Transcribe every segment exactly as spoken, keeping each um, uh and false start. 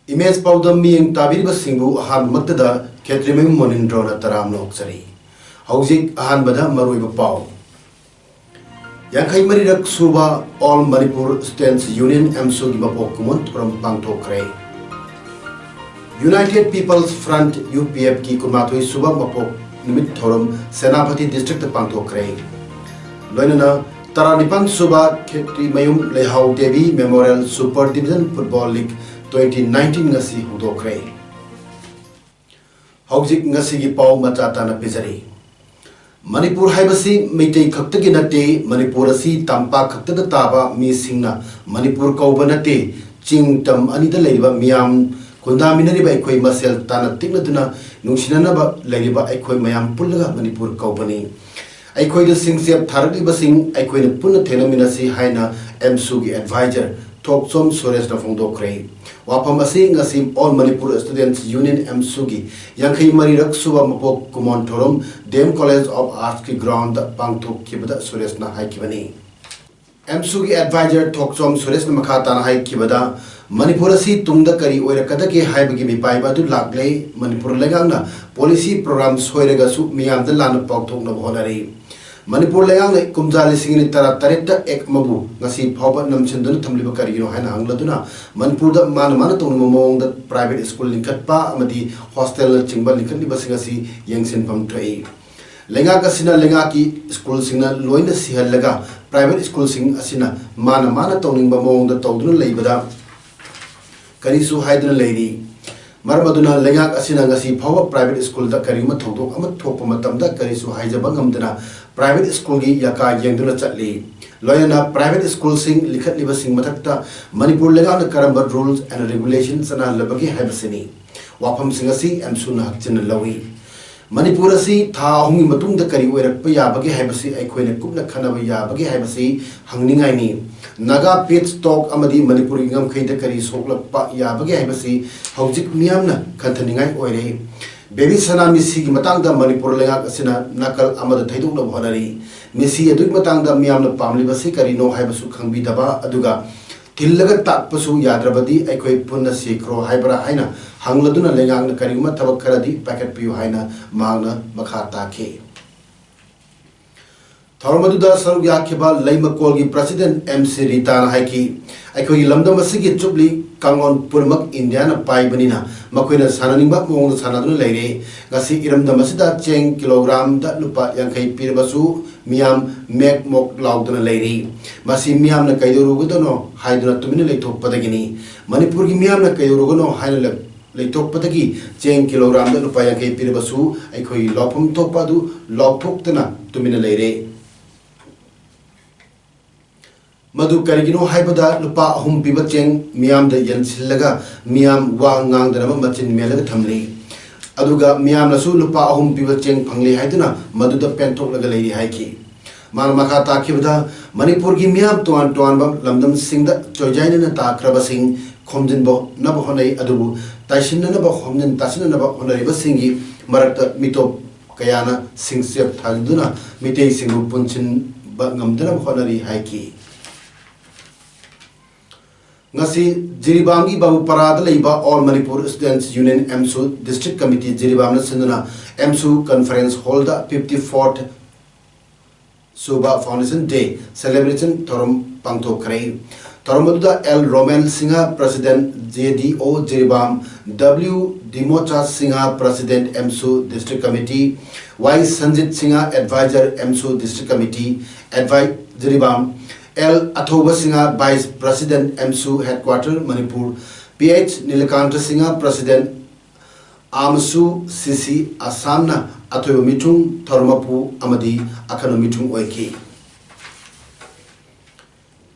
Image ꯄꯥꯎꯗꯝ ꯃꯤꯠꯌꯦꯡ ꯇꯥꯕꯤꯔꯤꯕꯁꯤꯡꯕꯨ ꯑꯍꯥꯟꯕꯃꯛꯇꯗ ꯈꯦꯇ꯭ꯔꯤꯃꯌꯨꯝ ꯃꯣꯅꯤꯟꯗ꯭ꯔꯣꯅ ꯇꯔꯥꯝꯅ ꯑꯣꯛꯆꯔꯤ꯫ ꯍꯧꯖꯤꯛ ꯑꯍꯥꯟꯕꯗ ꯃꯔꯨꯑꯣꯏꯕ ꯄꯥꯎ꯫ ꯌꯥꯡꯈꯩ ꯃꯔꯤꯔꯛ ꯁꯨꯕ All Manipur Students Union, ꯑꯦꯝꯁꯨꯒꯤ ꯃꯄꯣꯛ ꯀꯨꯝꯑꯣꯟ ꯊꯧꯔꯝ ꯄꯥꯡꯊꯣꯛꯈ꯭ꯔꯦ꯫ United People's Front, ꯌꯨ ꯄꯤ ꯑꯦꯐꯀꯤ ꯀꯨꯟꯃꯥꯊꯣꯏ ꯁꯨꯕ ꯃꯄꯣꯛ ꯅꯨꯃꯤꯠ ꯊꯧꯔꯝ ꯁꯦꯅꯥꯄꯇꯤ ꯗꯤꯁꯇ꯭ꯔꯤꯛꯇ ꯄꯥꯡꯊꯣꯛꯈ꯭ꯔꯦ꯫ ꯂꯣꯏꯅꯅ ꯇꯔꯥꯅꯤꯄꯥꯟ ꯁꯨꯕ ꯈꯦꯇ꯭ꯔꯤꯃꯌꯨꯝ ꯂꯩꯍꯥꯎ Devi Memorial Super Division Football League twenty nineteen ꯉꯁꯤ ꯍꯧꯗꯣꯛꯈ꯭ꯔꯦ꯫ ꯍꯧꯖꯤꯛ ꯉꯁꯤꯒꯤ ꯄꯥꯎ ꯃꯆꯥ ꯇꯥꯅ ꯄꯤꯖꯔꯤ꯫ ꯃꯅꯤꯄꯨꯔ ꯍꯥꯏꯕꯁꯤ ꯃꯩꯇꯩ ꯈꯛꯇꯒꯤ ꯅꯠꯇꯦ, ꯃꯅꯤꯄꯨꯔ ꯑꯁꯤ ꯇꯝꯄꯥꯛ ꯈꯛꯇꯗ ꯇꯥꯕ ꯃꯤꯁꯤꯡꯅ ꯃꯅꯤꯄꯨꯔ ꯀꯧꯕ ꯅꯠꯇꯦ, ꯆꯤꯡ ꯇꯝ ꯑꯅꯤꯗ ꯂꯩꯔꯤꯕ ꯃꯤꯌꯥꯝ ꯈꯨꯟꯗꯥꯃꯤꯟꯅꯔꯤꯕ ꯑꯩꯈꯣꯏ ꯃꯁꯦꯜ ꯇꯥꯅ ꯇꯤꯛꯅꯗꯨꯅ ꯅꯨꯡꯁꯤꯅꯅꯕ ꯂꯩꯔꯤꯕ ꯑꯩꯈꯣꯏ ꯃꯌꯥꯝ ꯄꯨꯜꯂꯒ ꯃꯅꯤꯄꯨꯔ ꯀꯧꯕꯅꯤ꯫ ꯑꯩꯈꯣꯏꯗ ꯁꯤꯡꯆꯦꯞ ꯊꯥꯔꯛꯂꯤꯕꯁꯤꯡ ꯑꯩꯈꯣꯏꯅ ꯄꯨꯟꯅ ꯊꯦꯡꯅꯃꯤꯟꯅꯁꯤ ꯍꯥꯏꯅ ꯑꯦꯝꯁꯨꯒꯤ ꯑꯦꯗꯚꯥꯏꯖꯔ ꯊꯣꯛꯆꯣꯝ ꯁꯨꯔꯦꯁꯅ ꯐꯣꯡꯗꯣꯛꯈ꯭ꯔꯦ꯫ ꯋꯥꯐꯝ ꯑꯁꯤ ꯉꯁꯤ All Manipur Students Union, ꯑꯦꯝꯁꯨꯒꯤ ꯌꯥꯡꯈꯩ ꯃꯔꯤꯔꯛ ꯁꯨꯕ ꯃꯄꯣꯛ ꯀꯨꯝꯑꯣꯟ ꯊꯧꯔꯝ ꯗꯤ ꯑꯦꯝ College of Artsꯀꯤ groundꯗ ꯄꯥꯡꯊꯣꯛꯈꯤꯕꯗ ꯁꯨꯔꯦꯁꯅ ꯍꯥꯏꯈꯤꯕꯅꯤ꯫ ꯑꯦꯝꯁꯨꯒꯤ ꯑꯦꯗꯚꯥꯏꯖꯔ ꯊꯣꯛꯆꯣꯝ ꯁꯨꯔꯦꯁꯅ ꯃꯈꯥ ꯇꯥꯅ ꯍꯥꯏꯈꯤꯕꯗ, ꯃꯅꯤꯄꯨꯔ ꯑꯁꯤ ꯇꯨꯡꯗ ꯀꯔꯤ ꯑꯣꯏꯔꯛꯀꯗꯒꯦ ꯍꯥꯏꯕꯒꯤ ꯃꯤꯄꯥꯏꯕ ꯑꯗꯨ ꯂꯥꯛꯂꯦ꯫ ꯃꯅꯤꯄꯨꯔ ꯂꯩꯉꯥꯛꯅ policy program ꯁꯣꯏꯔꯒꯁꯨ ꯃꯤꯌꯥꯝꯗ ꯂꯥꯟꯅ ꯄꯥꯎꯊꯣꯛꯅꯕ ꯍꯣꯠꯅꯔꯤ꯫ ꯃꯅꯤꯄꯨꯔ ꯂꯩꯉꯥꯛꯅ ꯀꯨꯝꯖꯥ ꯂꯤꯁꯤꯡ ꯑꯅꯤ ꯇꯔꯥ ꯇꯔꯦꯠꯇ act ꯑꯃꯕꯨ ꯉꯁꯤ ꯐꯥꯎꯕ ꯅꯝꯁꯤꯟꯗꯨꯅ ꯊꯝꯂꯤꯕ ꯀꯔꯤꯒꯤꯅꯣ ꯍꯥꯏꯅ ꯍꯪꯂꯗꯨꯅ, ꯃꯅꯤꯄꯨꯔꯗ ꯃꯥꯅ ꯃꯥꯅ ꯇꯧꯅꯤꯡꯕ ꯃꯑꯣꯡꯗ private school ꯂꯤꯡꯈꯠꯄ ꯑꯃꯗꯤ hostelꯅꯆꯤꯡꯕ ꯂꯤꯡꯈꯠꯂꯤꯕꯁꯤꯡ ꯑꯁꯤ ꯌꯦꯡꯁꯤꯟꯐꯝ ꯊꯣꯛꯏ꯫ ꯂꯩꯉꯥꯛ ꯑꯁꯤꯅ ꯂꯩꯉꯥꯛꯀꯤ schoolꯁꯤꯡꯅ ꯂꯣꯏꯅ ꯁꯤꯍꯜꯂꯒ private schoolꯁꯤꯡ ꯑꯁꯤꯅ ꯃꯥꯅ ꯃꯥꯅ ꯇꯧꯅꯤꯡꯕ ꯃꯑꯣꯡꯗ ꯇꯧꯗꯨꯅ ꯂꯩꯕꯗ ꯀꯔꯤꯁꯨ ꯍꯥꯏꯗꯨꯅ ꯂꯩꯔꯤ꯫ ꯃꯔꯝ ꯑꯗꯨꯅ ꯂꯩꯉꯥꯛ ꯑꯁꯤꯅ ꯉꯁꯤ ꯐꯥꯎꯕ private schoolꯗ ꯀꯔꯤꯒꯨꯝꯕ ꯊꯧꯗꯣꯛ ꯑꯃ ꯊꯣꯛꯄ ꯃꯇꯝꯗ ꯀꯔꯤꯁꯨ ꯍꯥꯏꯖꯕ ꯉꯝꯗꯅ private schoolꯒꯤ ꯌꯥꯀꯥ ꯌꯦꯡꯗꯨꯅ ꯆꯠꯂꯤ꯫ ꯂꯣꯏꯅꯅ private schoolꯁꯤꯡ ꯂꯤꯡꯈꯠꯂꯤꯕꯁꯤꯡ ꯃꯊꯛꯇ ꯃꯅꯤꯄꯨꯔ ꯂꯩꯉꯥꯛꯅ ꯀꯔꯝꯕ rules and regulation ꯆꯠꯅꯍꯜꯂꯕꯒꯦ ꯍꯥꯏꯕꯁꯤꯅꯤ꯫ ꯋꯥꯐꯝꯁꯤꯡ ꯑꯁꯤ ꯑꯦꯝꯁꯨꯅ ꯍꯛꯆꯤꯟꯅ ꯂꯧꯏ꯫ ꯃꯅꯤꯄꯨꯔ ꯑꯁꯤ ꯊꯥ ꯑꯍꯨꯝꯒꯤ ꯃꯇꯨꯡꯗ ꯀꯔꯤ ꯑꯣꯏꯔꯛꯄ ꯌꯥꯕꯒꯦ ꯍꯥꯏꯕꯁꯤ ꯑꯩꯈꯣꯏꯅ ꯀꯨꯞꯅ ꯈꯟꯅꯕ ꯌꯥꯕꯒꯦ ꯍꯥꯏꯕꯁꯤ ꯍꯪꯅꯤꯡꯉꯥꯏꯅꯤ꯫ ꯅꯥꯒꯥ peace talk ꯑꯃꯗꯤ ꯃꯅꯤꯄꯨꯔꯒꯤ ꯉꯝꯈꯩꯗ ꯀꯔꯤ ꯁꯣꯛꯂꯛꯄ ꯌꯥꯕꯒꯦ ꯍꯥꯏꯕꯁꯤ ꯍꯧꯖꯤꯛ ꯃꯤꯌꯥꯝꯅ ꯈꯟꯊꯅꯤꯡꯉꯥꯏ ꯑꯣꯏꯔꯦ꯫ ꯕꯦꯕꯤ ꯁꯅꯥ ꯃꯤꯁꯤꯒꯤ ꯃꯇꯥꯡꯗ ꯃꯅꯤꯄꯨꯔ ꯂꯩꯉꯥꯛ ꯑꯁꯤꯅ ꯅꯥꯀꯜ ꯑꯃꯗ ꯊꯩꯗꯣꯛꯅꯕ ꯍꯣꯠꯅꯔꯤ꯫ ꯃꯤꯁꯤ ꯑꯗꯨꯒꯤ ꯃꯇꯥꯡꯗ ꯃꯤꯌꯥꯝꯅ ꯄꯥꯝꯂꯤꯕꯁꯤ ꯀꯔꯤꯅꯣ ꯍꯥꯏꯕꯁꯨ ꯈꯪꯕꯤꯗꯕ, ꯑꯗꯨꯒ ꯊꯤꯜꯂꯒ ꯇꯥꯛꯄꯁꯨ ꯌꯥꯗ꯭ꯔꯕꯗꯤ ꯑꯩꯈꯣꯏ ꯄꯨꯟꯅ ꯁꯤꯈ꯭ꯔꯣ ꯍꯥꯏꯕ꯭ꯔꯥ ꯍꯥꯏꯅ ꯍꯪꯂꯗꯨꯅ ꯂꯩꯉꯥꯛꯅ ꯀꯔꯤꯒꯨꯝꯕ ꯊꯕꯛ ꯈꯔꯗꯤ ꯄꯥꯏꯈꯠꯄꯤꯌꯨ ꯍꯥꯏꯅ ꯃꯍꯥꯛꯅ ꯃꯈꯥ ꯇꯥꯈꯤ꯫ ꯊꯧꯔꯝ ꯑꯗꯨꯗ ꯁꯔꯨꯛ ꯌꯥꯈꯤꯕ ꯂꯩꯃꯀꯣꯜꯒꯤ president ꯑꯦꯝ ꯁꯤ ꯔꯤꯇꯥꯅ ꯍꯥꯏꯈꯤ, ꯑꯩꯈꯣꯏꯒꯤ ꯂꯝꯗꯝ ꯑꯁꯤꯒꯤ ꯆꯨꯞꯂꯤ ꯀꯥꯡꯂꯣꯟ ꯄꯨꯝꯅꯃꯛ ꯏꯟꯗꯤꯌꯥꯅ ꯄꯥꯏꯕꯅꯤꯅ ꯃꯈꯣꯏꯅ ꯁꯥꯟꯅꯅꯤꯡꯕ ꯃꯑꯣꯡꯗ ꯁꯥꯟꯅꯗꯨꯅ ꯂꯩꯔꯦ꯫ ꯉꯁꯤ ꯏꯔꯝꯗꯝ ꯑꯁꯤꯗ ꯆꯦꯡ ꯀꯤꯂꯣꯒ꯭ꯔꯥꯝꯗ ꯂꯨꯄꯥ ꯌꯥꯡꯈꯩ ꯄꯤꯔꯕꯁꯨ ꯃꯤꯌꯥꯝ ꯃꯦꯛ ꯃꯣꯛ ꯂꯥꯎꯗꯨꯅ ꯂꯩꯔꯤ꯫ ꯃꯁꯤ ꯃꯤꯌꯥꯝꯅ ꯀꯩꯗꯧꯔꯨꯒꯗꯕꯅꯣ ꯍꯥꯏꯗꯨꯅ ꯇꯨꯃꯤꯟꯅ ꯂꯩꯊꯣꯛꯄꯗꯒꯤꯅꯤ꯫ ꯃꯅꯤꯄꯨꯔꯒꯤ ꯃꯤꯌꯥꯝꯅ ꯀꯩꯗꯧꯔꯨꯒꯅꯣ ꯍꯥꯏꯅ ꯂꯩ-, ꯂꯩꯊꯣꯛꯄꯗꯒꯤ ꯆꯦꯡ ꯀꯤꯂꯣꯒ꯭ꯔꯥꯝꯗ ꯂꯨꯄꯥ ꯌꯥꯡꯈꯩ ꯄꯤꯔꯕꯁꯨ ꯑꯩꯈꯣꯏꯒꯤ ꯂꯥꯎꯐꯝ ꯊꯣꯛꯄ ꯑꯗꯨ ꯂꯥꯎꯊꯣꯛꯇꯅ ꯇꯨꯃꯤꯟꯅ ꯂꯩꯔꯦ꯫ ꯃꯗꯨ ꯀꯔꯤꯒꯤꯅꯣ ꯍꯥꯏꯕꯗ ꯂꯨꯄꯥ ꯑꯍꯨꯝ ꯄꯤꯕ ꯆꯦꯡ ꯃꯤꯌꯥꯝꯗ ꯌꯦꯟꯁꯤꯜꯂꯒ ꯃꯤꯌꯥꯝ ꯋꯥ ꯉꯥꯡꯗꯅꯕ ꯃꯆꯤꯟ ꯃꯦꯜꯂꯒ ꯊꯝꯂꯤ꯫ ꯑꯗꯨꯒ ꯃꯤꯌꯥꯝꯅꯁꯨ ꯂꯨꯄꯥ ꯑꯍꯨꯝ ꯄꯤꯕ ꯆꯦꯡ ꯐꯪꯂꯤ ꯍꯥꯏꯗꯨꯅ ꯃꯗꯨꯗ ꯄꯦꯟꯊꯣꯛꯂꯒ ꯂꯩꯔꯤ ꯍꯥꯏꯈꯤ꯫ ꯃꯥꯅ ꯃꯈꯥ ꯇꯥꯈꯤꯕꯗ, ꯃꯅꯤꯄꯨꯔꯒꯤ ꯃꯤꯌꯥꯝ ꯇꯣꯉꯥꯟ ꯇꯣꯉꯥꯟꯕ ꯂꯝꯗꯝꯁꯤꯡꯗ ꯆꯣꯏꯖꯥꯏꯅꯅ ꯇꯥꯈ꯭ꯔꯕꯁꯤꯡ ꯈꯣꯝꯖꯤꯟꯕ ꯍꯣꯠꯅꯕ ꯍꯣꯠꯅꯩ, ꯑꯗꯨꯕꯨ ꯇꯥꯏꯁꯤꯟꯅꯅꯕ ꯈꯣꯝꯖꯤꯟ ꯇꯥꯁꯤꯟꯅꯅꯕ ꯍꯣꯠꯅꯔꯤꯕꯁꯤꯡꯒꯤ ꯃꯔꯛꯇ ꯃꯤꯇꯣꯞ ꯀꯌꯥꯅ ꯁꯤꯡꯆꯦꯞ ꯊꯥꯖꯤꯟꯗꯨꯅ ꯃꯤꯇꯩꯁꯤꯡꯕꯨ ꯄꯨꯟꯁꯤꯟꯕ ꯉꯝꯗꯅꯕ ꯍꯣꯠꯅꯔꯤ ꯍꯥꯏꯈꯤ꯫ ꯉꯁꯤ ꯖꯤꯔꯤꯕꯥꯝꯒꯤ ꯕꯥꯕꯨꯄꯥꯔꯥꯗ ꯂꯩꯕ All Manipur Students Union ꯑꯦꯝꯁꯨ District Committee ꯖꯤꯔꯤꯕꯥꯝꯅ ꯁꯤꯟꯗꯨꯅ ꯑꯦꯝꯁꯨ Conference Hallꯗ fifty fourth ꯁꯨꯕ Foundation Day celebration ꯊꯧꯔꯝ ꯄꯥꯡꯊꯣꯛꯈ꯭ꯔꯦ꯫ ꯊꯧꯔꯝ ꯑꯗꯨꯗ L Romen Singh, President, J D O Jiribam, W Dimocha Singh, President, AMSU District Committee, Y Sanjit Singh, Advisor, AMSU District Committee, Advi-, Jiribam, L Athoiba Singh, Vice President, AMSU Headquarter, Manipur, P H Nilakanta Singha, President, ꯑꯃꯁꯨ C C Assam ꯅ ꯑꯊꯣꯏꯕ ꯃꯤꯊꯨꯡ, ꯊꯧꯔꯝ ꯃꯄꯨ ꯑꯃꯗꯤ ꯑꯈꯟꯅ ꯃꯤꯊꯨꯡ ꯑꯣꯏꯈꯤ꯫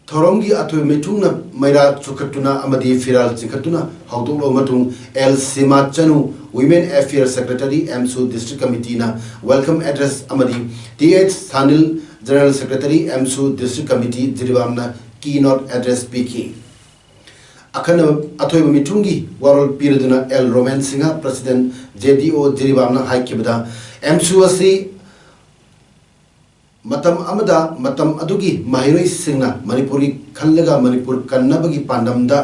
ꯊꯧꯔꯝꯒꯤ ꯑꯊꯣꯏꯕ ꯃꯤꯊꯨꯡꯅ ꯃꯩꯔꯥ ꯆꯨꯈꯠꯇꯨꯅ ꯑꯃꯗꯤ ꯐꯤꯔꯥꯜ ꯆꯤꯡꯈꯠꯇꯨꯅ ꯍꯧꯗꯣꯛꯂꯕ ꯃꯇꯨꯡ, L Sima Chanu, Women Affairs Secretary, ꯑꯦꯝꯁꯨ District Committee ꯅ welcome address ꯑꯃꯗꯤ T H Sanil, General Secretary, ꯑꯦꯝꯁꯨ District Committee, ꯖꯤꯔꯤꯕꯥꯝꯅ keynote address ꯄꯤꯈꯤ꯫ ꯑꯈꯟꯅꯕ ꯑꯊꯣꯏꯕ ꯃꯤꯊꯨꯡꯒꯤ ꯋꯥꯔꯣꯜ ꯄꯤꯔꯗꯨꯅ L Roman Singha, President, J D O, ꯖꯤꯔꯤꯕꯥꯝꯅ ꯍꯥꯏꯈꯤꯕꯗ, ꯑꯦꯝꯁꯨ ꯑꯁꯤ ꯃꯇꯝ ꯑꯃꯗ ꯃꯇꯝ ꯑꯗꯨꯒꯤ ꯃꯍꯩꯔꯣꯏꯁꯤꯡꯅ ꯃꯅꯤꯄꯨꯔꯒꯤ ꯈꯜꯂꯒ ꯃꯅꯤꯄꯨꯔ ꯀꯟꯅꯕꯒꯤ ꯄꯥꯟꯗꯝꯗ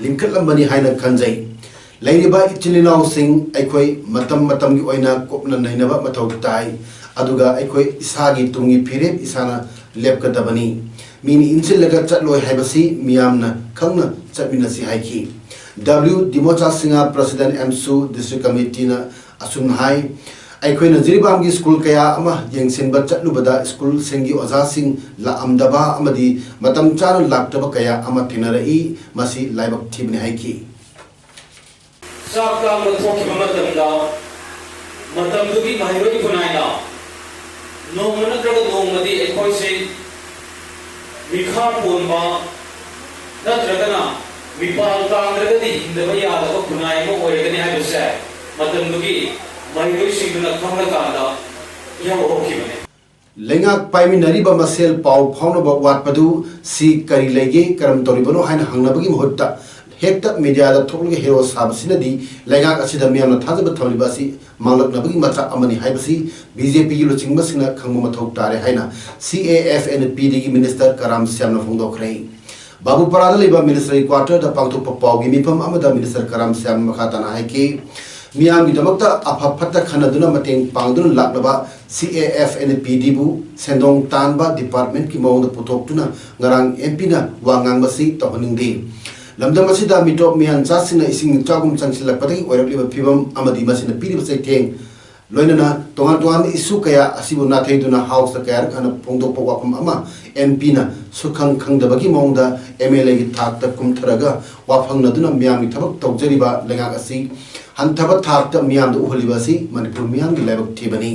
ꯂꯤꯡꯈꯠꯂꯝꯕꯅꯤ ꯍꯥꯏꯅ ꯈꯟꯖꯩ꯫ ꯂꯩꯔꯤꯕ ꯏꯆꯤꯜ ꯏꯅꯥꯎꯁꯤꯡ ꯑꯩꯈꯣꯏ ꯃꯇꯝ ꯃꯇꯝꯒꯤ ꯑꯣꯏꯅ ꯀꯨꯞꯅ ꯅꯩꯅꯕ ꯃꯊꯧ ꯇꯥꯏ, ꯑꯗꯨꯒ ꯑꯩꯈꯣꯏ ꯏꯁꯥꯒꯤ ꯇꯨꯡꯒꯤ ꯐꯤꯔꯦꯞ ꯏꯁꯥꯅ ꯂꯦꯞꯀꯗꯕꯅꯤ꯫ ꯃꯤꯅ ꯏꯟꯁꯤꯜꯂꯒ ꯆꯠꯂꯣꯏ ꯍꯥꯏꯕꯁꯤ ꯃꯤꯌꯥꯝꯅ ꯈꯪꯅ ꯆꯠꯃꯤꯟꯅꯁꯤ ꯍꯥꯏꯈꯤ꯫ W Dimocha Singha, President, AMSU District Committee ꯅ ꯑꯁꯨꯝꯅ ꯍꯥꯏ, ꯑꯩꯈꯣꯏꯅ ꯖꯤꯔꯤꯕꯥꯝꯒꯤ ꯁ꯭ꯀꯨꯜ ꯀꯌꯥ ꯑꯃ ꯌꯦꯡꯁꯤꯟꯕ ꯆꯠꯂꯨꯕꯗ ꯁ꯭ꯀꯨꯜꯁꯤꯡꯒꯤ ꯑꯣꯖꯥꯁꯤꯡ ꯂꯥꯛꯑꯝꯗꯕ ꯑꯃꯗꯤ ꯃꯇꯝ ꯆꯥꯅ ꯂꯥꯛꯇꯕ ꯀꯌꯥ ꯑꯃ ꯊꯦꯡꯅꯔꯛꯏ, ꯃꯁꯤ ꯂꯥꯏꯕꯛ ꯊꯤꯕꯅꯤ ꯍꯥꯏꯈꯤ꯫ ꯆꯥꯛ ꯇꯥꯡꯕ ꯊꯣꯛꯈꯤꯕ ꯃꯇꯝꯗ ꯃꯇꯝꯗꯨꯒꯤ ꯃꯍꯩꯔꯣꯏ ꯈꯨꯟꯅꯥꯏꯅ ꯅꯣꯡꯃ ꯅꯠꯇ꯭ꯔꯒ ꯅꯣꯡꯃꯗꯤ ꯑꯩꯈꯣꯏꯁꯦ ꯃꯤꯈꯥ ꯄꯣꯟꯕ ꯅꯠꯇ꯭ꯔꯒꯅ ꯃꯤꯄꯥꯜ ꯇꯥꯡꯗ꯭ꯔꯒꯗꯤ ꯍꯤꯡꯗꯕ ꯌꯥꯗꯕ ꯈꯨꯟꯅꯥꯏ ꯑꯃ ꯑꯣꯏꯔꯒꯅꯤ ꯍꯥꯏꯕꯁꯦ ꯃꯇꯝꯗꯨꯒꯤ ꯃꯍꯩꯔꯣꯏꯁꯤꯡꯗꯨꯅ ꯈꯪꯂꯀꯥꯟꯗ ꯏꯍꯧ ꯍꯧꯈꯤꯕꯅꯤ꯫ ꯂꯩꯉꯥꯛ ꯄꯥꯏꯃꯤꯟꯅꯔꯤꯕ ꯃꯁꯦꯜ ꯄꯥꯎ ꯐꯥꯎꯅꯕ ꯋꯥꯠꯄꯗꯨ ꯁꯤ ꯀꯔꯤ ꯂꯩꯒꯦ, ꯀꯔꯝ ꯇꯧꯔꯤꯕꯅꯣ ꯍꯥꯏꯅ ꯍꯪꯅꯕꯒꯤ ꯃꯍꯨꯠꯇ ꯍꯦꯛꯇ ꯃꯤꯗꯤꯌꯥꯗ ꯊꯣꯛꯂꯒ ꯍꯦꯔꯣ ꯁꯥꯕꯁꯤꯅꯗꯤ ꯂꯩꯉꯥꯛ ꯑꯁꯤꯗ ꯃꯤꯌꯥꯝꯅ ꯊꯥꯖꯕ ꯊꯝꯂꯤꯕ ꯑꯁꯤ ꯃꯥꯡꯂꯛꯅꯕꯒꯤ ꯃꯆꯥꯛ ꯑꯃꯅꯤ ꯍꯥꯏꯕꯁꯤ ꯕꯤ ꯖꯦ ꯄꯤꯒꯤ ꯂꯨꯆꯤꯡꯕꯁꯤꯡꯅ ꯈꯪꯕ ꯃꯊꯧ ꯇꯥꯔꯦ ꯍꯥꯏꯅ ꯁꯤ A F N P ꯗꯤꯒꯤ minister ꯀꯔꯥꯝ ꯁ꯭ꯌꯥꯝꯅ ꯐꯣꯡꯗꯣꯛꯈ꯭ꯔꯦ꯫ ꯕꯥꯕꯨꯄꯥꯔꯥꯗ ꯂꯩꯕ ꯃꯤꯅꯤꯁꯇꯔꯒꯤ ꯀ꯭ꯋꯥꯇꯔꯗ ꯄꯥꯡꯊꯣꯛꯄ ꯄꯥꯎꯒꯤ ꯃꯤꯐꯝ ꯑꯃꯗ ꯃꯤꯅꯤꯁꯇꯔ ꯀꯔꯥꯝ ꯁ꯭ꯌꯥꯝꯅ ꯃꯈꯥ ꯇꯥꯅ ꯍꯥꯏꯈꯤ, ꯃꯤꯌꯥꯝꯒꯤꯗꯃꯛꯇ ꯑꯐ ꯐꯠꯇ ꯈꯟꯅꯗꯨꯅ ꯃꯇꯦꯡ ꯄꯥꯡꯗꯨꯅ ꯂꯥꯛꯂꯕ ꯁꯤ ꯑꯦ ꯑꯦꯐ ꯑꯦꯟ ꯄꯤ ꯗꯤꯕꯨ ꯁꯦꯟꯗꯣꯡ ꯇꯥꯟꯕ ꯗꯤꯄꯥꯔꯠꯃꯦꯟꯠꯀꯤ ꯃꯑꯣꯡꯗ ꯄꯨꯊꯣꯛꯇꯨꯅ ꯉꯔꯥꯡ ꯑꯦꯝ ꯄꯤꯅ ꯋꯥ ꯉꯥꯡꯕꯁꯤ ꯇꯧꯍꯟꯅꯤꯡꯗꯦ꯫ ꯂꯝꯗꯝ ꯑꯁꯤꯗ ꯃꯤꯇꯣꯞ ꯃꯤꯌꯥꯟꯆꯥꯁꯤꯡꯅ ꯏꯁꯤꯡ ꯏꯆꯥꯎꯒꯨꯝ ꯆꯪꯁꯤꯜꯂꯛꯄꯗꯒꯤ ꯑꯣꯏꯔꯛꯂꯤꯕ ꯐꯤꯕꯝ ꯑꯃꯗꯤ ꯃꯁꯤꯅ ꯄꯤꯔꯤꯕ ꯆꯩꯊꯦꯡ ꯂꯣꯏꯅꯅ ꯇꯣꯉꯥꯟ ꯇꯣꯉꯥꯟꯕ ꯏꯁꯨ ꯀꯌꯥ ꯑꯁꯤꯕꯨ ꯅꯥꯊꯩꯗꯨꯅ ꯍꯥꯎꯁꯇ ꯀꯌꯥꯔꯛ ꯍꯟꯅ ꯐꯣꯡꯗꯣꯛꯄ ꯋꯥꯐꯝ ꯑꯃ ꯑꯦꯝ ꯄꯤꯅ ꯁꯨꯈꯪ ꯈꯪꯗꯕꯒꯤ ꯃꯑꯣꯡꯗ ꯑꯦꯝ ꯑꯦꯜ ꯑꯦꯒꯤ ꯊꯥꯛꯇ ꯀꯨꯝꯊꯔꯒ ꯋꯥꯐꯪꯅꯗꯨꯅ ꯃꯤꯌꯥꯝꯒꯤ ꯊꯕꯛ ꯇꯧꯖꯔꯤꯕ ꯂꯩꯉꯥꯛ ꯑꯁꯤ ꯍꯟꯊꯕ ꯊꯥꯛꯇ ꯃꯤꯌꯥꯝꯗ ꯎꯍꯜꯂꯤꯕ ꯑꯁꯤ ꯃꯅꯤꯄꯨꯔ ꯃꯤꯌꯥꯝꯒꯤ ꯂꯥꯏꯕꯛ ꯊꯤꯕꯅꯤ꯫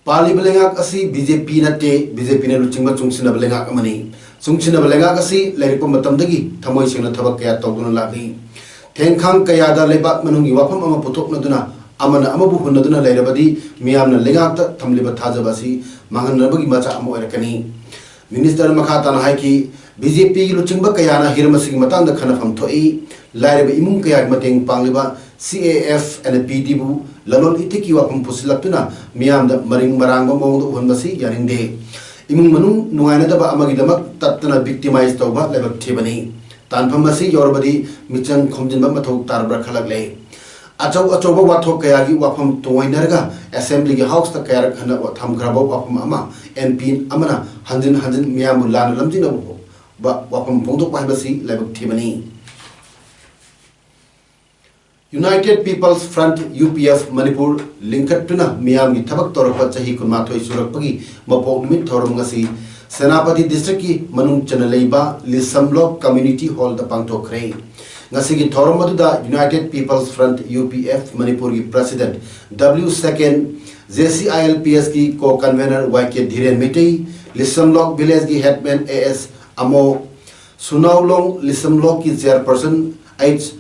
ꯄꯥꯜꯂꯤꯕ ꯂꯩꯉꯥꯛ ꯑꯁꯤ ꯕꯤ ꯖꯦ ꯄꯤ ꯅꯠꯇꯦ, ꯕꯤ ꯖꯦ ꯄꯤꯅ ꯂꯨꯆꯤꯡꯕ ꯆꯨꯡꯁꯤꯟꯅꯕ ꯂꯩꯉꯥꯛ ꯑꯃꯅꯤ꯫ ꯆꯨꯡꯁꯤꯟꯅꯕ ꯂꯩꯉꯥꯛ ꯑꯁꯤ ꯂꯩꯔꯛꯄ ꯃꯇꯝꯗꯒꯤ ꯊꯃꯣꯏ ꯁꯦꯡꯅ ꯊꯕꯛ ꯀꯌꯥ ꯇꯧꯗꯨꯅ ꯂꯥꯛꯂꯤ꯫ ꯊꯦꯡꯈꯥꯡ ꯀꯌꯥꯗ ꯂꯩꯕꯥꯛ ꯃꯅꯨꯡꯒꯤ ꯋꯥꯐꯝ ꯑꯃ ꯄꯨꯊꯣꯛꯅꯗꯨꯅ ꯑꯃꯅ ꯑꯃꯕꯨ ꯍꯨꯟꯅꯗꯨꯅ ꯂꯩꯔꯕꯗꯤ ꯃꯤꯌꯥꯝꯅ ꯂꯩꯉꯥꯛꯇ ꯊꯝꯂꯤꯕ ꯊꯥꯖꯕ ꯑꯁꯤ ꯃꯥꯡꯍꯟꯅꯕꯒꯤ ꯃꯆꯥꯛ ꯑꯃ ꯑꯣꯏꯔꯛꯀꯅꯤ꯫ ꯃꯤꯅꯤꯁꯇꯔ ꯃꯈꯥ ꯇꯥꯅ ꯍꯥꯏꯈꯤ, ꯕꯤ ꯖꯦ ꯄꯤꯒꯤ ꯂꯨꯆꯤꯡꯕ ꯀꯌꯥꯅ ꯍꯤꯔꯝ ꯑꯁꯤꯒꯤ ꯃꯇꯥꯡꯗ ꯈꯟꯅꯐꯝ ꯊꯣꯛꯏ꯫ ꯂꯥꯏꯔꯕ ꯏꯃꯨꯡ ꯀꯌꯥꯒꯤ ꯃꯇꯦꯡ ꯄꯥꯡꯂꯤꯕ ꯁꯤ ꯑꯦ ꯑꯦꯐ ꯑꯦꯟ ꯄꯤ ꯗꯤꯕꯨ ꯂꯂꯣꯟ ꯏꯇꯤꯛꯀꯤ ꯋꯥꯐꯝ ꯄꯨꯁꯤꯜꯂꯛꯇꯨꯅ ꯃꯤꯌꯥꯝꯗ ꯃꯔꯤꯡ ꯃꯔꯥꯡꯕ ꯃꯑꯣꯡꯗ ꯎꯍꯟꯕꯁꯤ ꯌꯥꯅꯤꯡꯗꯦ꯫ ꯏꯃꯨꯡ ꯃꯅꯨꯡ ꯅꯨꯡꯉꯥꯏꯅꯗꯕ ꯑꯃꯒꯤꯗꯃꯛ ꯇꯠꯇꯅ ꯚꯤꯛꯇꯤꯃꯥꯏꯖ ꯇꯧꯕ ꯂꯥꯏꯕꯛ ꯊꯤꯕꯅꯤ꯫ ꯇꯥꯟꯐꯝ ꯑꯁꯤ ꯌꯧꯔꯕꯗꯤ ꯃꯤꯆꯪ ꯈꯣꯝꯖꯤꯟꯕ ꯃꯊꯧ ꯇꯥꯔꯕ꯭ꯔꯥ ꯈꯜꯂꯛꯂꯦ꯫ ꯑꯆꯧ ꯑꯆꯧꯕ ꯋꯥꯊꯣꯛ ꯀꯌꯥꯒꯤ ꯋꯥꯐꯝ ꯇꯣꯡꯑꯣꯏꯅꯔꯒ ꯑꯦꯁꯦꯝꯕ꯭ꯂꯤꯒꯤ ꯍꯥꯎꯁꯇ ꯀꯌꯥꯔꯛ ꯍꯟꯅ ꯊꯝꯈ꯭ꯔꯕ ꯋꯥꯐꯝ ꯑꯃ ꯑꯦꯝ ꯄꯤ ꯑꯃꯅ ꯍꯟꯖꯤꯟ ꯍꯟꯖꯤꯟ ꯃꯤꯌꯥꯝꯕꯨ ꯂꯥꯟꯅ ꯂꯝꯖꯤꯡꯅꯕ ꯋꯥꯐꯝ ꯐꯣꯡꯗꯣꯛꯄ ꯍꯥꯏꯕꯁꯤ ꯂꯥꯏꯕꯛ ꯊꯤꯕꯅꯤ꯫ United People's Front, U P F, Manipur ꯂꯤꯡꯈꯠꯇꯨꯅ ꯃꯤꯌꯥꯝꯒꯤ ꯊꯕꯛ ꯇꯧꯔꯛꯄ ꯆꯍꯤ ꯀꯨꯟꯃꯥꯊꯣꯏ ꯁꯨꯔꯛꯄꯒꯤ ꯃꯄꯣꯛ ꯅꯨꯃꯤꯠ ꯊꯧꯔꯝ ꯉꯁꯤ ꯁꯦꯅꯥꯄꯇꯤ ꯗꯤꯁꯇ꯭ꯔꯤꯛꯀꯤ ꯃꯅꯨꯡ ꯆꯟꯅ ꯂꯩꯕ ꯂꯤꯁꯝꯂꯣꯛ ꯀꯝꯃ꯭ꯌꯨꯅꯤꯇꯤ ꯍꯣꯜꯗ ꯄꯥꯡꯊꯣꯛꯈ꯭ꯔꯦ꯫ ꯉꯁꯤꯒꯤ ꯊꯧꯔꯝ ꯑꯗꯨꯗ United People's Front, U P F, ꯃꯅꯤꯄꯨꯔꯒꯤ president W Seken, J C I L P ꯑꯦꯁꯀꯤ ꯀꯣ convener Y K ꯙꯤꯔꯦꯟ Meitei, ꯂꯤꯁꯝꯂꯣꯛ ꯚꯤꯂꯦꯖꯀꯤ ꯍꯦꯗꯃꯦꯟ A S Amo, ꯁꯨꯅꯥꯎꯂꯣꯡ ꯂꯤꯁꯝꯂꯣꯛꯀꯤ chairperson H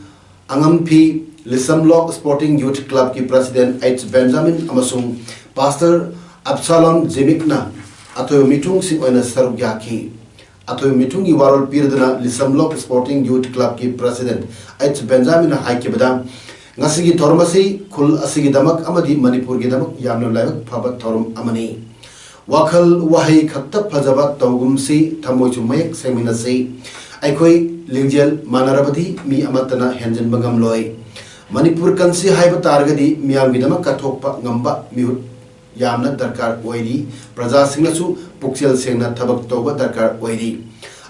Angamphi, Lisamlok sporting youth ꯀ꯭ꯂꯕꯀꯤ ꯄ꯭ꯔꯁꯤꯗꯦꯟꯠ ꯑꯩꯆ ꯕꯦꯟꯖꯥꯃꯤꯟ ꯑꯃꯁꯨꯡ ꯄꯥꯁꯇꯔ ꯑꯞꯁꯥꯂꯣꯝ ꯖꯤꯃꯤꯛꯅ ꯑꯊꯣꯏꯕ ꯃꯤꯊꯨꯡꯁꯤꯡ ꯑꯣꯏꯅ ꯁꯔꯨꯛ ꯌꯥꯈꯤ꯫ ꯑꯊꯣꯏꯕ ꯃꯤꯊꯨꯡꯒꯤ ꯋꯥꯔꯣꯜ ꯄꯤꯔꯗꯨꯅ ꯂꯤꯁꯝꯂꯣꯛ ꯁ꯭ꯄꯣꯔꯇꯤꯡ ꯌꯨꯊ ꯀ꯭ꯂꯕꯀꯤ ꯄ꯭ꯔꯁꯤꯗꯦꯟꯠ ꯑꯩꯆ ꯕꯦꯟꯖꯥꯃꯤꯟꯅ ꯍꯥꯏꯈꯤꯕꯗ, ꯉꯁꯤꯒꯤ ꯊꯧꯔꯝ ꯑꯁꯤ ꯈꯨꯜ ꯑꯁꯤꯒꯤꯗꯃꯛ ꯑꯃꯗꯤ ꯃꯅꯤꯄꯨꯔꯒꯤꯗꯃꯛ ꯌꯥꯝꯅ ꯂꯥꯏꯕꯛ ꯐꯕ ꯊꯧꯔꯝ ꯑꯃꯅꯤ꯫ ꯋꯥꯈꯜ ꯋꯥꯍꯩ ꯈꯛꯇ ꯐꯖꯕ ꯇꯧꯒꯨꯝꯁꯤ, ꯊꯃꯣꯏꯁꯨ ꯃꯌꯦꯛ ꯁꯦꯡꯃꯤꯟꯅꯁꯤ꯫ ꯑꯩꯈꯣꯏ ꯂꯤꯡꯖꯦꯜ ꯃꯥꯟꯅꯔꯕꯗꯤ ꯃꯤ ꯑꯃꯠꯇꯅ ꯍꯦꯟꯖꯤꯟꯕ ꯉꯝꯂꯣꯏ꯫ ꯃꯅꯤꯄꯨꯔ ꯀꯟꯁꯤ ꯍꯥꯏꯕ ꯇꯥꯔꯒꯗꯤ ꯃꯤꯌꯥꯝꯒꯤꯗꯃꯛ ꯀꯠꯊꯣꯛꯄ ꯉꯝꯕ ꯃꯤꯍꯨꯠ ꯌꯥꯝꯅ ꯗꯔꯀꯥꯔ ꯑꯣꯏꯔꯤ꯫ ꯄ꯭ꯔꯖꯥꯁꯤꯡꯅꯁꯨ ꯄꯨꯛꯆꯦꯜ ꯁꯦꯡꯅ ꯊꯕꯛ ꯇꯧꯕ ꯗꯔꯀꯥꯔ ꯑꯣꯏꯔꯤ꯫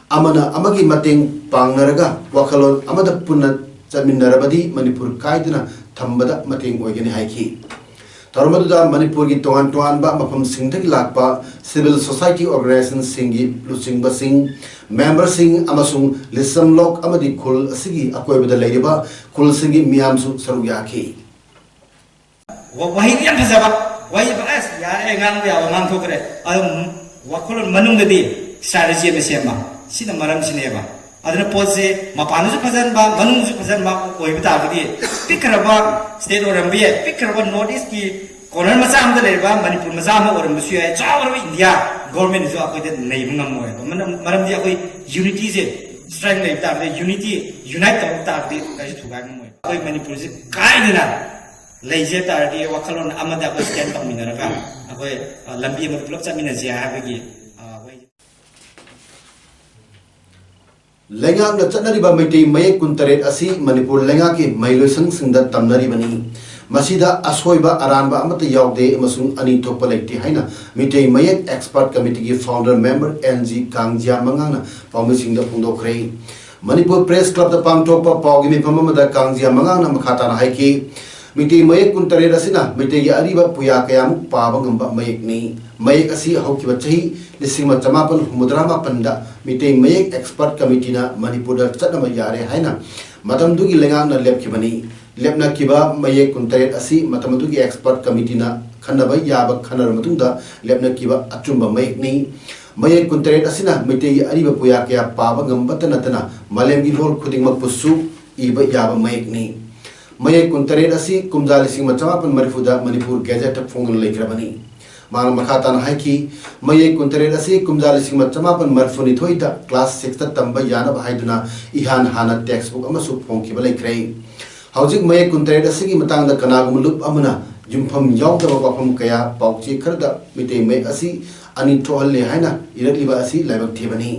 ꯑꯃꯅ ꯑꯃꯒꯤ ꯃꯇꯦꯡ ꯄꯥꯡꯅꯔꯒ ꯋꯥꯈꯜꯂꯣꯟ ꯑꯃꯗ ꯄꯨꯟꯅ ꯆꯠꯃꯤꯟꯅꯔꯕꯗꯤ ꯃꯅꯤꯄꯨꯔ ꯀꯥꯏꯗꯅ ꯊꯝꯕꯗ ꯃꯇꯦꯡ ꯑꯣꯏꯒꯅꯤ ꯍꯥꯏꯈꯤ꯫ ꯊꯧꯔꯝ ꯑꯗꯨꯗ ꯃꯅꯤꯄꯨꯔꯒꯤ ꯇꯣꯉꯥꯟ ꯇꯣꯉꯥꯟꯕ ꯃꯐꯝꯁꯤꯡꯗꯒꯤ ꯂꯥꯛꯄ civil society organizationꯁꯤꯡꯒꯤ ꯂꯨꯆꯤꯡꯕꯁꯤꯡ, memberꯁꯤꯡ ꯑꯃꯁꯨꯡ ꯂꯤꯁꯝꯂꯣꯛ ꯑꯃꯗꯤ ꯈꯨꯜ ꯑꯁꯤꯒꯤ ꯑꯀꯣꯏꯕꯗ ꯂꯩꯔꯤꯕ ꯈꯨꯜꯁꯤꯡꯒꯤ ꯃꯤꯌꯥꯝꯁꯨ ꯁꯔꯨꯛ ꯌꯥꯈꯤ꯫ ꯋꯥꯍꯩꯗꯤ ꯌꯥꯝ ꯐꯖꯕ ꯋꯥꯍꯩ, ꯑꯁ, ꯌꯥꯔꯦ, ꯉꯥꯡꯕ ꯌꯥꯕ ꯉꯥꯡꯊꯣꯛꯈ꯭ꯔꯦ꯫ ꯑꯗꯨꯝ ꯋꯥꯈꯜꯂꯣꯟ ꯃꯅꯨꯡꯗꯗꯤ strategy ꯑꯃ ꯁꯦꯝꯕ, ꯁꯤꯅ ꯃꯔꯝꯁꯤꯅꯦꯕ꯫ ꯑꯗꯨꯅ ꯄꯣꯠꯁꯦ ꯃꯄꯥꯟꯗꯁꯨ ꯐꯖꯍꯟꯕ, ꯃꯅꯨꯡꯗꯁꯨ ꯐꯖꯍꯟꯕ ꯑꯣꯏꯕ ꯇꯥꯔꯒꯗꯤ, ꯄꯤꯛꯈ꯭ꯔꯕ state ꯑꯣꯏꯔꯝꯕ ꯌꯥꯏ, ꯄꯤꯛꯈ꯭ꯔꯕ North Eastꯀꯤ corner ꯃꯆꯥ ꯑꯃꯗ ꯂꯩꯔꯤꯕ ꯃꯅꯤꯄꯨꯔ ꯃꯆꯥ ꯑꯃ ꯑꯣꯏꯔꯝꯕꯁꯨ ꯌꯥꯏ, ꯆꯥꯎꯔꯕ India governmentꯅꯁꯨ ꯑꯩꯈꯣꯏꯗ ꯅꯩꯕ ꯉꯝꯃꯣꯏꯕ꯫ ꯃꯔꯝ, ꯃꯔꯝꯗꯤ ꯑꯩꯈꯣꯏ unityꯁꯦ strength ꯂꯩꯕ ꯇꯥꯔꯒꯗꯤ, unity, unite ꯇꯧꯔꯛ ꯇꯥꯔꯒꯗꯤ ꯀꯔꯤꯁꯨ ꯊꯨꯒꯥꯏ ꯉꯝꯃꯣꯏ꯫ ꯑꯩꯈꯣꯏ ꯃꯅꯤꯄꯨꯔꯁꯦ ꯀꯥꯏꯗꯅ ꯂꯩꯖ ꯇꯥꯔꯗꯤ, ꯋꯥꯈꯜꯂꯣꯟ ꯑꯃꯗ ꯑꯩꯈꯣꯏ stand ꯇꯧꯃꯤꯟꯅꯔꯒ ꯑꯩꯈꯣꯏ, ꯑ, ꯂꯝꯕꯤ ꯑꯃꯗ ꯄꯨꯂꯞ ꯆꯠꯃꯤꯟꯅꯁꯦ ꯍꯥꯏꯕꯒꯤ, ꯑ, ꯋꯥꯍꯩ꯫ ꯂꯩꯉꯥꯛꯅ ꯆꯠꯅꯔꯤꯕ ꯃꯩꯇꯩ ꯃꯌꯦꯛ ꯀꯨꯟꯇꯔꯦꯠ ꯑꯁꯤ ꯃꯅꯤꯄꯨꯔ ꯂꯩꯉꯥꯛꯀꯤ ꯃꯍꯩꯂꯣꯏꯁꯪꯁꯤꯡꯗ ꯇꯝꯅꯔꯤꯕꯅꯤ꯫ ꯃꯁꯤꯗ ꯑꯁꯣꯏꯕ ꯑꯔꯥꯟꯕ ꯑꯃꯠꯇ ꯌꯥꯎꯗꯦ ꯑꯃꯁꯨꯡ ꯑꯅꯤ ꯊꯣꯛꯄ ꯂꯩꯇꯦ ꯍꯥꯏꯅ ꯃꯤꯇꯩ ꯃꯌꯦꯛ expert committeeꯒꯤ founder member N G Kangjia ꯃꯉꯥꯡꯅ ꯄꯥꯎꯃꯤꯁꯤꯡꯗ ꯐꯣꯡꯗꯣꯛꯈ꯭ꯔꯦ꯫ ꯃꯅꯤꯄꯨꯔ Press Clubꯇ ꯄꯥꯡꯊꯣꯛꯄ ꯄꯥꯎꯒꯤ ꯃꯤꯐꯝ ꯑꯃꯗ ꯀꯥꯡꯖꯤꯌꯥ ꯃꯉꯥꯡꯅ ꯃꯈꯥ ꯇꯥꯅ ꯍꯥꯏꯈꯤ, ꯃꯤꯇꯩ ꯃꯌꯦꯛ ꯀꯨꯟꯇꯔꯦꯠ ꯑꯁꯤꯅ ꯃꯩꯇꯩꯒꯤ ꯑꯔꯤꯕ ꯄꯨꯌꯥ ꯀꯌꯥꯃꯨꯛ ꯄꯥꯕ ꯉꯝꯕ ꯃꯌꯦꯛꯅꯤ꯫ ꯃꯌꯦꯛ ꯑꯁꯤ ꯍꯧꯈꯤꯕ ꯆꯍꯤ ꯂꯤꯁꯤꯡ ꯑꯃ ꯆꯃꯥꯄꯟ ꯍꯨꯝꯐꯨꯇꯔꯥ ꯃꯥꯄꯟꯗ ꯃꯤꯇꯩ ꯃꯌꯦꯛ expert committeeꯅ ꯃꯅꯤꯄꯨꯔꯗ ꯆꯠꯅꯕ ꯌꯥꯔꯦ ꯍꯥꯏꯅ ꯃꯇꯝꯗꯨꯒꯤ ꯂꯩꯉꯥꯛꯅ ꯂꯦꯞꯈꯤꯕꯅꯤ꯫ ꯂꯦꯞꯅꯈꯤꯕ ꯃꯌꯦꯛ ꯀꯨꯟꯇꯔꯦꯠ ꯑꯁꯤ ꯃꯇꯝ ꯑꯗꯨꯒꯤ expert committeeꯅ ꯈꯟꯅꯕ ꯌꯥꯕ ꯈꯟꯅꯔꯕ ꯃꯇꯨꯡꯗ ꯂꯦꯞꯅꯈꯤꯕ ꯑꯆꯨꯝꯕ ꯃꯌꯦꯛꯅꯤ꯫ ꯃꯌꯦꯛ ꯀꯨꯟꯇꯔꯦꯠ ꯑꯁꯤꯅ ꯃꯩꯇꯩꯒꯤ ꯑꯔꯤꯕ ꯄꯨꯌꯥ ꯀꯌꯥ ꯄꯥꯕ ꯉꯝꯕꯇ ꯅꯠꯇꯅ ꯃꯥꯂꯦꯝꯒꯤ ꯂꯣꯜ ꯈꯨꯗꯤꯡꯃꯛꯄꯨꯁꯨ ꯏꯕ ꯌꯥꯕ ꯃꯌꯦꯛꯅꯤ꯫ ꯃꯌꯦꯛ ꯀꯨꯟꯇꯔꯦꯠ ꯑꯁꯤ ꯀꯨꯝꯖꯥ ꯂꯤꯁꯤꯡ ꯑꯃ ꯆꯃꯥꯄꯟ ꯃꯔꯤꯐꯨꯗ ꯃꯅꯤꯄꯨꯔ Gazetteꯇ ꯐꯣꯡꯗꯨꯅ ꯂꯩꯈ꯭ꯔꯕꯅꯤ꯫ ꯃꯍꯥꯛꯅ ꯃꯈꯥ ꯇꯥꯅ ꯍꯥꯏꯈꯤ, ꯃꯌꯦꯛ ꯀꯨꯟꯇꯔꯦꯠ ꯑꯁꯤ ꯀꯨꯝꯖꯥ ꯂꯤꯁꯤꯡ ꯑꯃ ꯆꯃꯥꯄꯟ ꯃꯔꯤꯐꯨꯅꯤꯊꯣꯏꯗ class sixꯇ ꯇꯝꯕ ꯌꯥꯅꯕ ꯍꯥꯏꯗꯨꯅ ꯏꯍꯥꯟ ꯍꯥꯟꯅ textbook ꯑꯃꯁꯨ ꯐꯣꯡꯈꯤꯕ ꯂꯩꯈ꯭ꯔꯦ꯫ ꯍꯧꯖꯤꯛ ꯃꯌꯦꯛ ꯀꯨꯟꯇꯔꯦꯠ ꯑꯁꯤꯒꯤ ꯃꯇꯥꯡꯗ ꯀꯅꯥꯒꯨꯝꯕ ꯂꯨꯞ ꯑꯃꯅ ꯌꯨꯝꯐꯝ ꯌꯥꯎꯗꯕ ꯋꯥꯐꯝ ꯀꯌꯥ ꯄꯥꯎꯆꯦ ꯈꯔꯗ ꯃꯤꯇꯩ ꯃꯌꯦꯛ ꯑꯁꯤ ꯑꯅꯤ ꯊꯣꯛꯍꯜꯂꯦ ꯍꯥꯏꯅ ꯏꯔꯛꯂꯤꯕ ꯑꯁꯤ ꯂꯥꯏꯕꯛ ꯊꯤꯕꯅꯤ꯫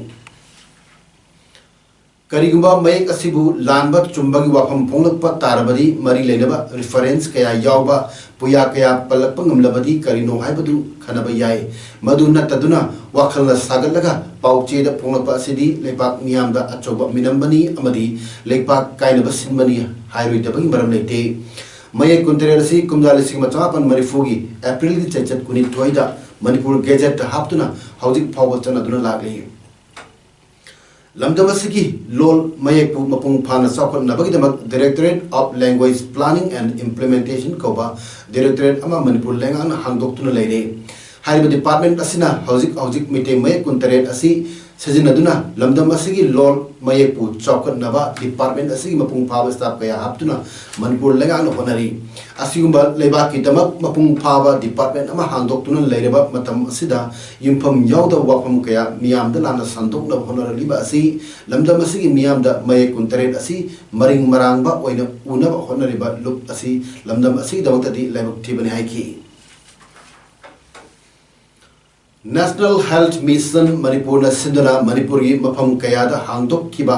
ꯀꯔꯤꯒꯨꯝꯕ ꯃꯌꯦꯛ ꯑꯁꯤꯕꯨ ꯂꯥꯟꯕ ꯆꯨꯝꯕꯒꯤ ꯋꯥꯐꯝ ꯐꯣꯡꯂꯛꯄ ꯇꯥꯔꯕꯗꯤ, ꯃꯔꯤ ꯂꯩꯅꯕ reference ꯀꯌꯥ ꯌꯥꯎꯕ ꯄꯨꯌꯥ ꯀꯌꯥ ꯄꯜꯂꯛꯄ ꯉꯝꯂꯕꯗꯤ ꯀꯔꯤꯅꯣ ꯍꯥꯏꯕꯗꯨ ꯈꯟꯅꯕ ꯌꯥꯏ꯫ ꯃꯗꯨ ꯅꯠꯇꯗꯨꯅ ꯋꯥꯈꯜꯅ ꯁꯥꯒꯠꯂꯒ ꯄꯥꯎꯆꯦꯗ ꯐꯣꯡꯂꯛꯄ ꯑꯁꯤꯗꯤ ꯂꯩꯄꯥꯛ ꯃꯤꯌꯥꯝꯗ ꯑꯆꯧꯕ ꯃꯤꯅꯝꯕꯅꯤ ꯑꯃꯗꯤ ꯂꯩꯄꯥꯛ ꯀꯥꯏꯅꯕ ꯁꯤꯟꯕꯅꯤ ꯍꯥꯏꯔꯣꯏꯗꯕꯒꯤ ꯃꯔꯝ ꯂꯩꯇꯦ꯫ ꯃꯌꯦꯛ ꯀꯨꯟꯇꯔꯦꯠ ꯑꯁꯤ ꯀꯨꯝꯖꯥ ꯂꯤꯁꯤꯡ ꯑꯃ ꯆꯃꯥꯄꯟ ꯃꯔꯤꯐꯨꯒꯤ ꯑꯦꯄ꯭ꯔꯤꯜꯒꯤ ꯆꯩꯆꯠ ꯀꯨꯟꯅꯤꯊꯣꯏꯗ ꯃꯅꯤꯄꯨꯔ ꯒꯦꯖꯦꯠꯇ ꯍꯥꯞꯇꯨꯅ ꯍꯧꯖꯤꯛ ꯐꯥꯎꯕ ꯆꯠꯅꯗꯨꯅ ꯂꯥꯛꯂꯤ꯫ ꯂꯝꯗꯝ ꯑꯁꯤꯒꯤ ꯂꯣꯜ ꯃꯌꯦꯛꯄꯨ ꯃꯄꯨꯡ ꯐꯥꯅ ꯆꯥꯎꯈꯠꯅꯕꯒꯤꯗꯃꯛ Directorate of Language Planning and Implementation ꯀꯧꯕ directorate ꯑꯃ ꯃꯅꯤꯄꯨꯔ ꯂꯩꯉꯥꯛꯅ ꯍꯥꯡꯗꯣꯛꯇꯨꯅ ꯂꯩꯔꯦ꯫ ꯍꯥꯏꯔꯤꯕ department ꯑꯁꯤꯅ ꯍꯧꯖꯤꯛ ꯍꯧꯖꯤꯛ ꯃꯩꯇꯩ ꯃꯌꯦꯛ ꯀꯨꯟꯇꯔꯦꯠ ꯑꯁꯤ ꯁꯤꯖꯤꯟꯅꯗꯨꯅ ꯂꯝꯗꯝ ꯑꯁꯤꯒꯤ ꯂꯣꯜ ꯃꯌꯦꯛꯄꯨ ꯆꯥꯎꯈꯠꯅꯕ department ꯑꯁꯤꯒꯤ ꯃꯄꯨꯡ ꯐꯥꯕ staff ꯀꯌꯥ ꯍꯥꯞꯇꯨꯅ ꯃꯅꯤꯄꯨꯔ ꯂꯩꯉꯥꯛꯅ ꯍꯣꯠꯅꯔꯤ꯫ ꯑꯁꯤꯒꯨꯝꯕ ꯂꯩꯕꯥꯛꯀꯤꯗꯃꯛ ꯃꯄꯨꯡ ꯐꯥꯕ department ꯑꯃ ꯍꯥꯡꯗꯣꯛꯇꯨꯅ ꯂꯩꯔꯕ ꯃꯇꯝ ꯑꯁꯤꯗ ꯌꯨꯝꯐꯝ ꯌꯥꯎꯗꯕ ꯋꯥꯐꯝ ꯀꯌꯥ ꯃꯤꯌꯥꯝꯗ ꯂꯥꯟꯅ ꯁꯟꯗꯣꯛꯅꯕ ꯍꯣꯠꯅꯔꯛꯂꯤꯕ ꯑꯁꯤ ꯂꯝꯗꯝ ꯑꯁꯤꯒꯤ ꯃꯤꯌꯥꯝꯗ ꯃꯌꯦꯛ ꯀꯨꯟꯇꯔꯦꯠ ꯑꯁꯤ ꯃꯔꯤꯡ ꯃꯔꯥꯡꯕ ꯑꯣꯏꯅ ꯎꯅꯕ ꯍꯣꯠꯅꯔꯤꯕ ꯂꯨꯞ ꯑꯁꯤ ꯂꯝꯗꯝ ꯑꯁꯤꯒꯤꯗꯃꯛꯇꯗꯤ ꯂꯥꯏꯕꯛ ꯊꯤꯕꯅꯤ ꯍꯥꯏꯈꯤ꯫ National Health Mission ꯃꯅꯤꯄꯨꯔꯅ ꯁꯤꯟꯗꯨꯅ ꯃꯅꯤꯄꯨꯔꯒꯤ ꯃꯐꯝ ꯀꯌꯥꯗ ꯍꯥꯡꯗꯣꯛꯈꯤꯕ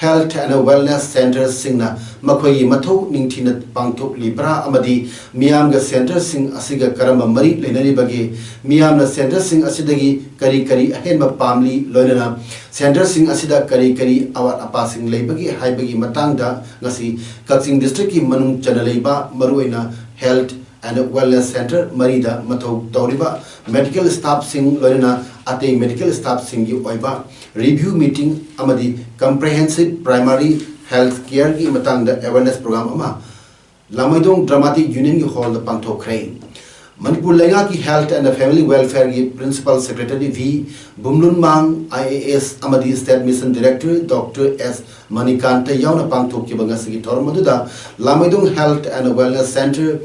health and wellness centreꯁꯤꯡꯅ ꯃꯈꯣꯏꯒꯤ ꯃꯊꯧ ꯅꯤꯡꯊꯤꯅ ꯄꯥꯡꯊꯣꯛꯂꯤꯕ꯭ꯔꯥ ꯑꯃꯗꯤ ꯃꯤꯌꯥꯝꯒ centreꯁꯤꯡ ꯑꯁꯤꯒ ꯀꯔꯝꯕ ꯃꯔꯤ ꯂꯩꯅꯔꯤꯕꯒꯦ, ꯃꯤꯌꯥꯝꯅ centreꯁꯤꯡ ꯑꯁꯤꯗꯒꯤ ꯀꯔꯤ ꯀꯔꯤ ꯑꯍꯦꯟꯕ ꯄꯥꯝꯂꯤ, ꯂꯣꯏꯅꯅ centreꯁꯤꯡ ꯑꯁꯤꯗ ꯀꯔꯤ ꯀꯔꯤ ꯑꯋꯥꯠ ꯑꯄꯥꯁꯤꯡ ꯂꯩꯕꯒꯦ ꯍꯥꯏꯕꯒꯤ ꯃꯇꯥꯡꯗ ꯉꯁꯤ ꯀꯛꯆꯤꯡ districtꯀꯤ ꯃꯅꯨꯡ ꯆꯟꯅ ꯂꯩꯕ ꯃꯔꯨꯑꯣꯏꯅ health and wellness centre ꯃꯔꯤꯗ ꯃꯊꯧ ꯇꯧꯔꯤꯕ medical staffꯁꯤꯡ, ꯂꯣꯏꯅꯅ ꯑꯇꯩ medical staffꯁꯤꯡꯒꯤ ꯑꯣꯏꯕ review meeting ꯑꯃꯗꯤ comprehensive primary health careꯒꯤ ꯃꯇꯥꯡꯗ awareness program ꯑꯃ ꯂꯥꯡꯃꯩꯗꯣꯡ Dramatic Unionꯒꯤ hallꯗ ꯄꯥꯡꯊꯣꯛꯈ꯭ꯔꯦ꯫ ꯃꯅꯤꯄꯨꯔ ꯂꯩꯉꯥꯛꯀꯤ Health and Family Welfareꯒꯤ Principal Secretary V ꯕꯨꯝꯂꯨꯟꯃꯥꯡ IAS ꯑꯃꯗꯤ State Mission Director Doctor S Manikanta ꯌꯥꯎꯅ ꯄꯥꯡꯊꯣꯛꯈꯤꯕ ꯉꯁꯤꯒꯤ ꯊꯧꯔꯝ ꯑꯗꯨꯗ ꯂꯥꯡꯃꯩꯗꯣꯡ Health and Wellness Centre,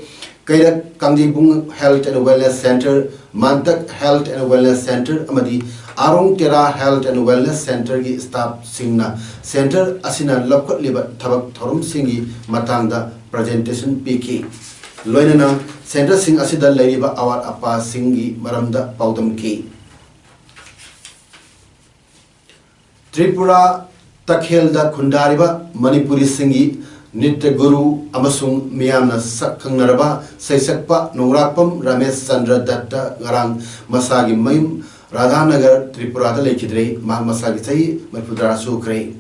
ꯀꯩꯔꯛ ꯀꯥꯡꯖꯩꯕꯨꯡ Health and Wellness Centre, ꯃꯥꯟꯇꯛ Health and Wellness Centre ꯑꯃꯗꯤ ꯑꯥꯔꯣꯡ ꯇꯦꯔꯥ Health and Wellness Centreꯒꯤ staffꯁꯤꯡꯅ centre ꯑꯁꯤꯅ ꯂꯧꯈꯠꯂꯤꯕ ꯊꯕꯛ ꯊꯧꯔꯝꯁꯤꯡꯒꯤ ꯃꯇꯥꯡꯗ presentation ꯄꯤꯈꯤ꯫ ꯂꯣꯏꯅꯅ centreꯁꯤꯡ ꯑꯁꯤꯗ ꯂꯩꯔꯤꯕ ꯑꯋꯥꯠ ꯑꯄꯥꯁꯤꯡꯒꯤ ꯃꯔꯝꯗ ꯄꯥꯎꯗꯝꯈꯤ꯫ ꯇ꯭ꯔꯤꯄꯨꯔꯥ ꯇꯈꯦꯜꯗ ꯈꯨꯟꯗꯥꯔꯤꯕ ꯃꯅꯤꯄꯨꯔꯤꯁꯤꯡꯒꯤ ꯅ꯭ꯔꯤꯇ꯭ꯌ ꯒꯨꯔꯨ ꯑꯃꯁꯨꯡ ꯃꯤꯌꯥꯝꯅ ꯁꯛ ꯈꯪꯅꯔꯕ ꯁꯩꯁꯛꯄ ꯅꯣꯡꯔꯥꯛꯄꯝ ꯔꯥꯃꯦꯁ ꯆꯟꯗ꯭ꯔ ꯗꯠꯇ ꯉꯔꯥꯡ ꯃꯁꯥꯒꯤ ꯃꯌꯨꯝ ꯔꯥꯙꯥꯅꯒꯔ, ꯇ꯭ꯔꯤꯄꯨꯔꯥꯗ ꯂꯩꯈꯤꯗ꯭ꯔꯦ꯫ ꯃꯍꯥꯛ ꯃꯁꯥꯒꯤ ꯆꯍꯤ ꯃꯔꯤꯐꯨꯇꯔꯥ ꯁꯨꯈ꯭ꯔꯦ꯫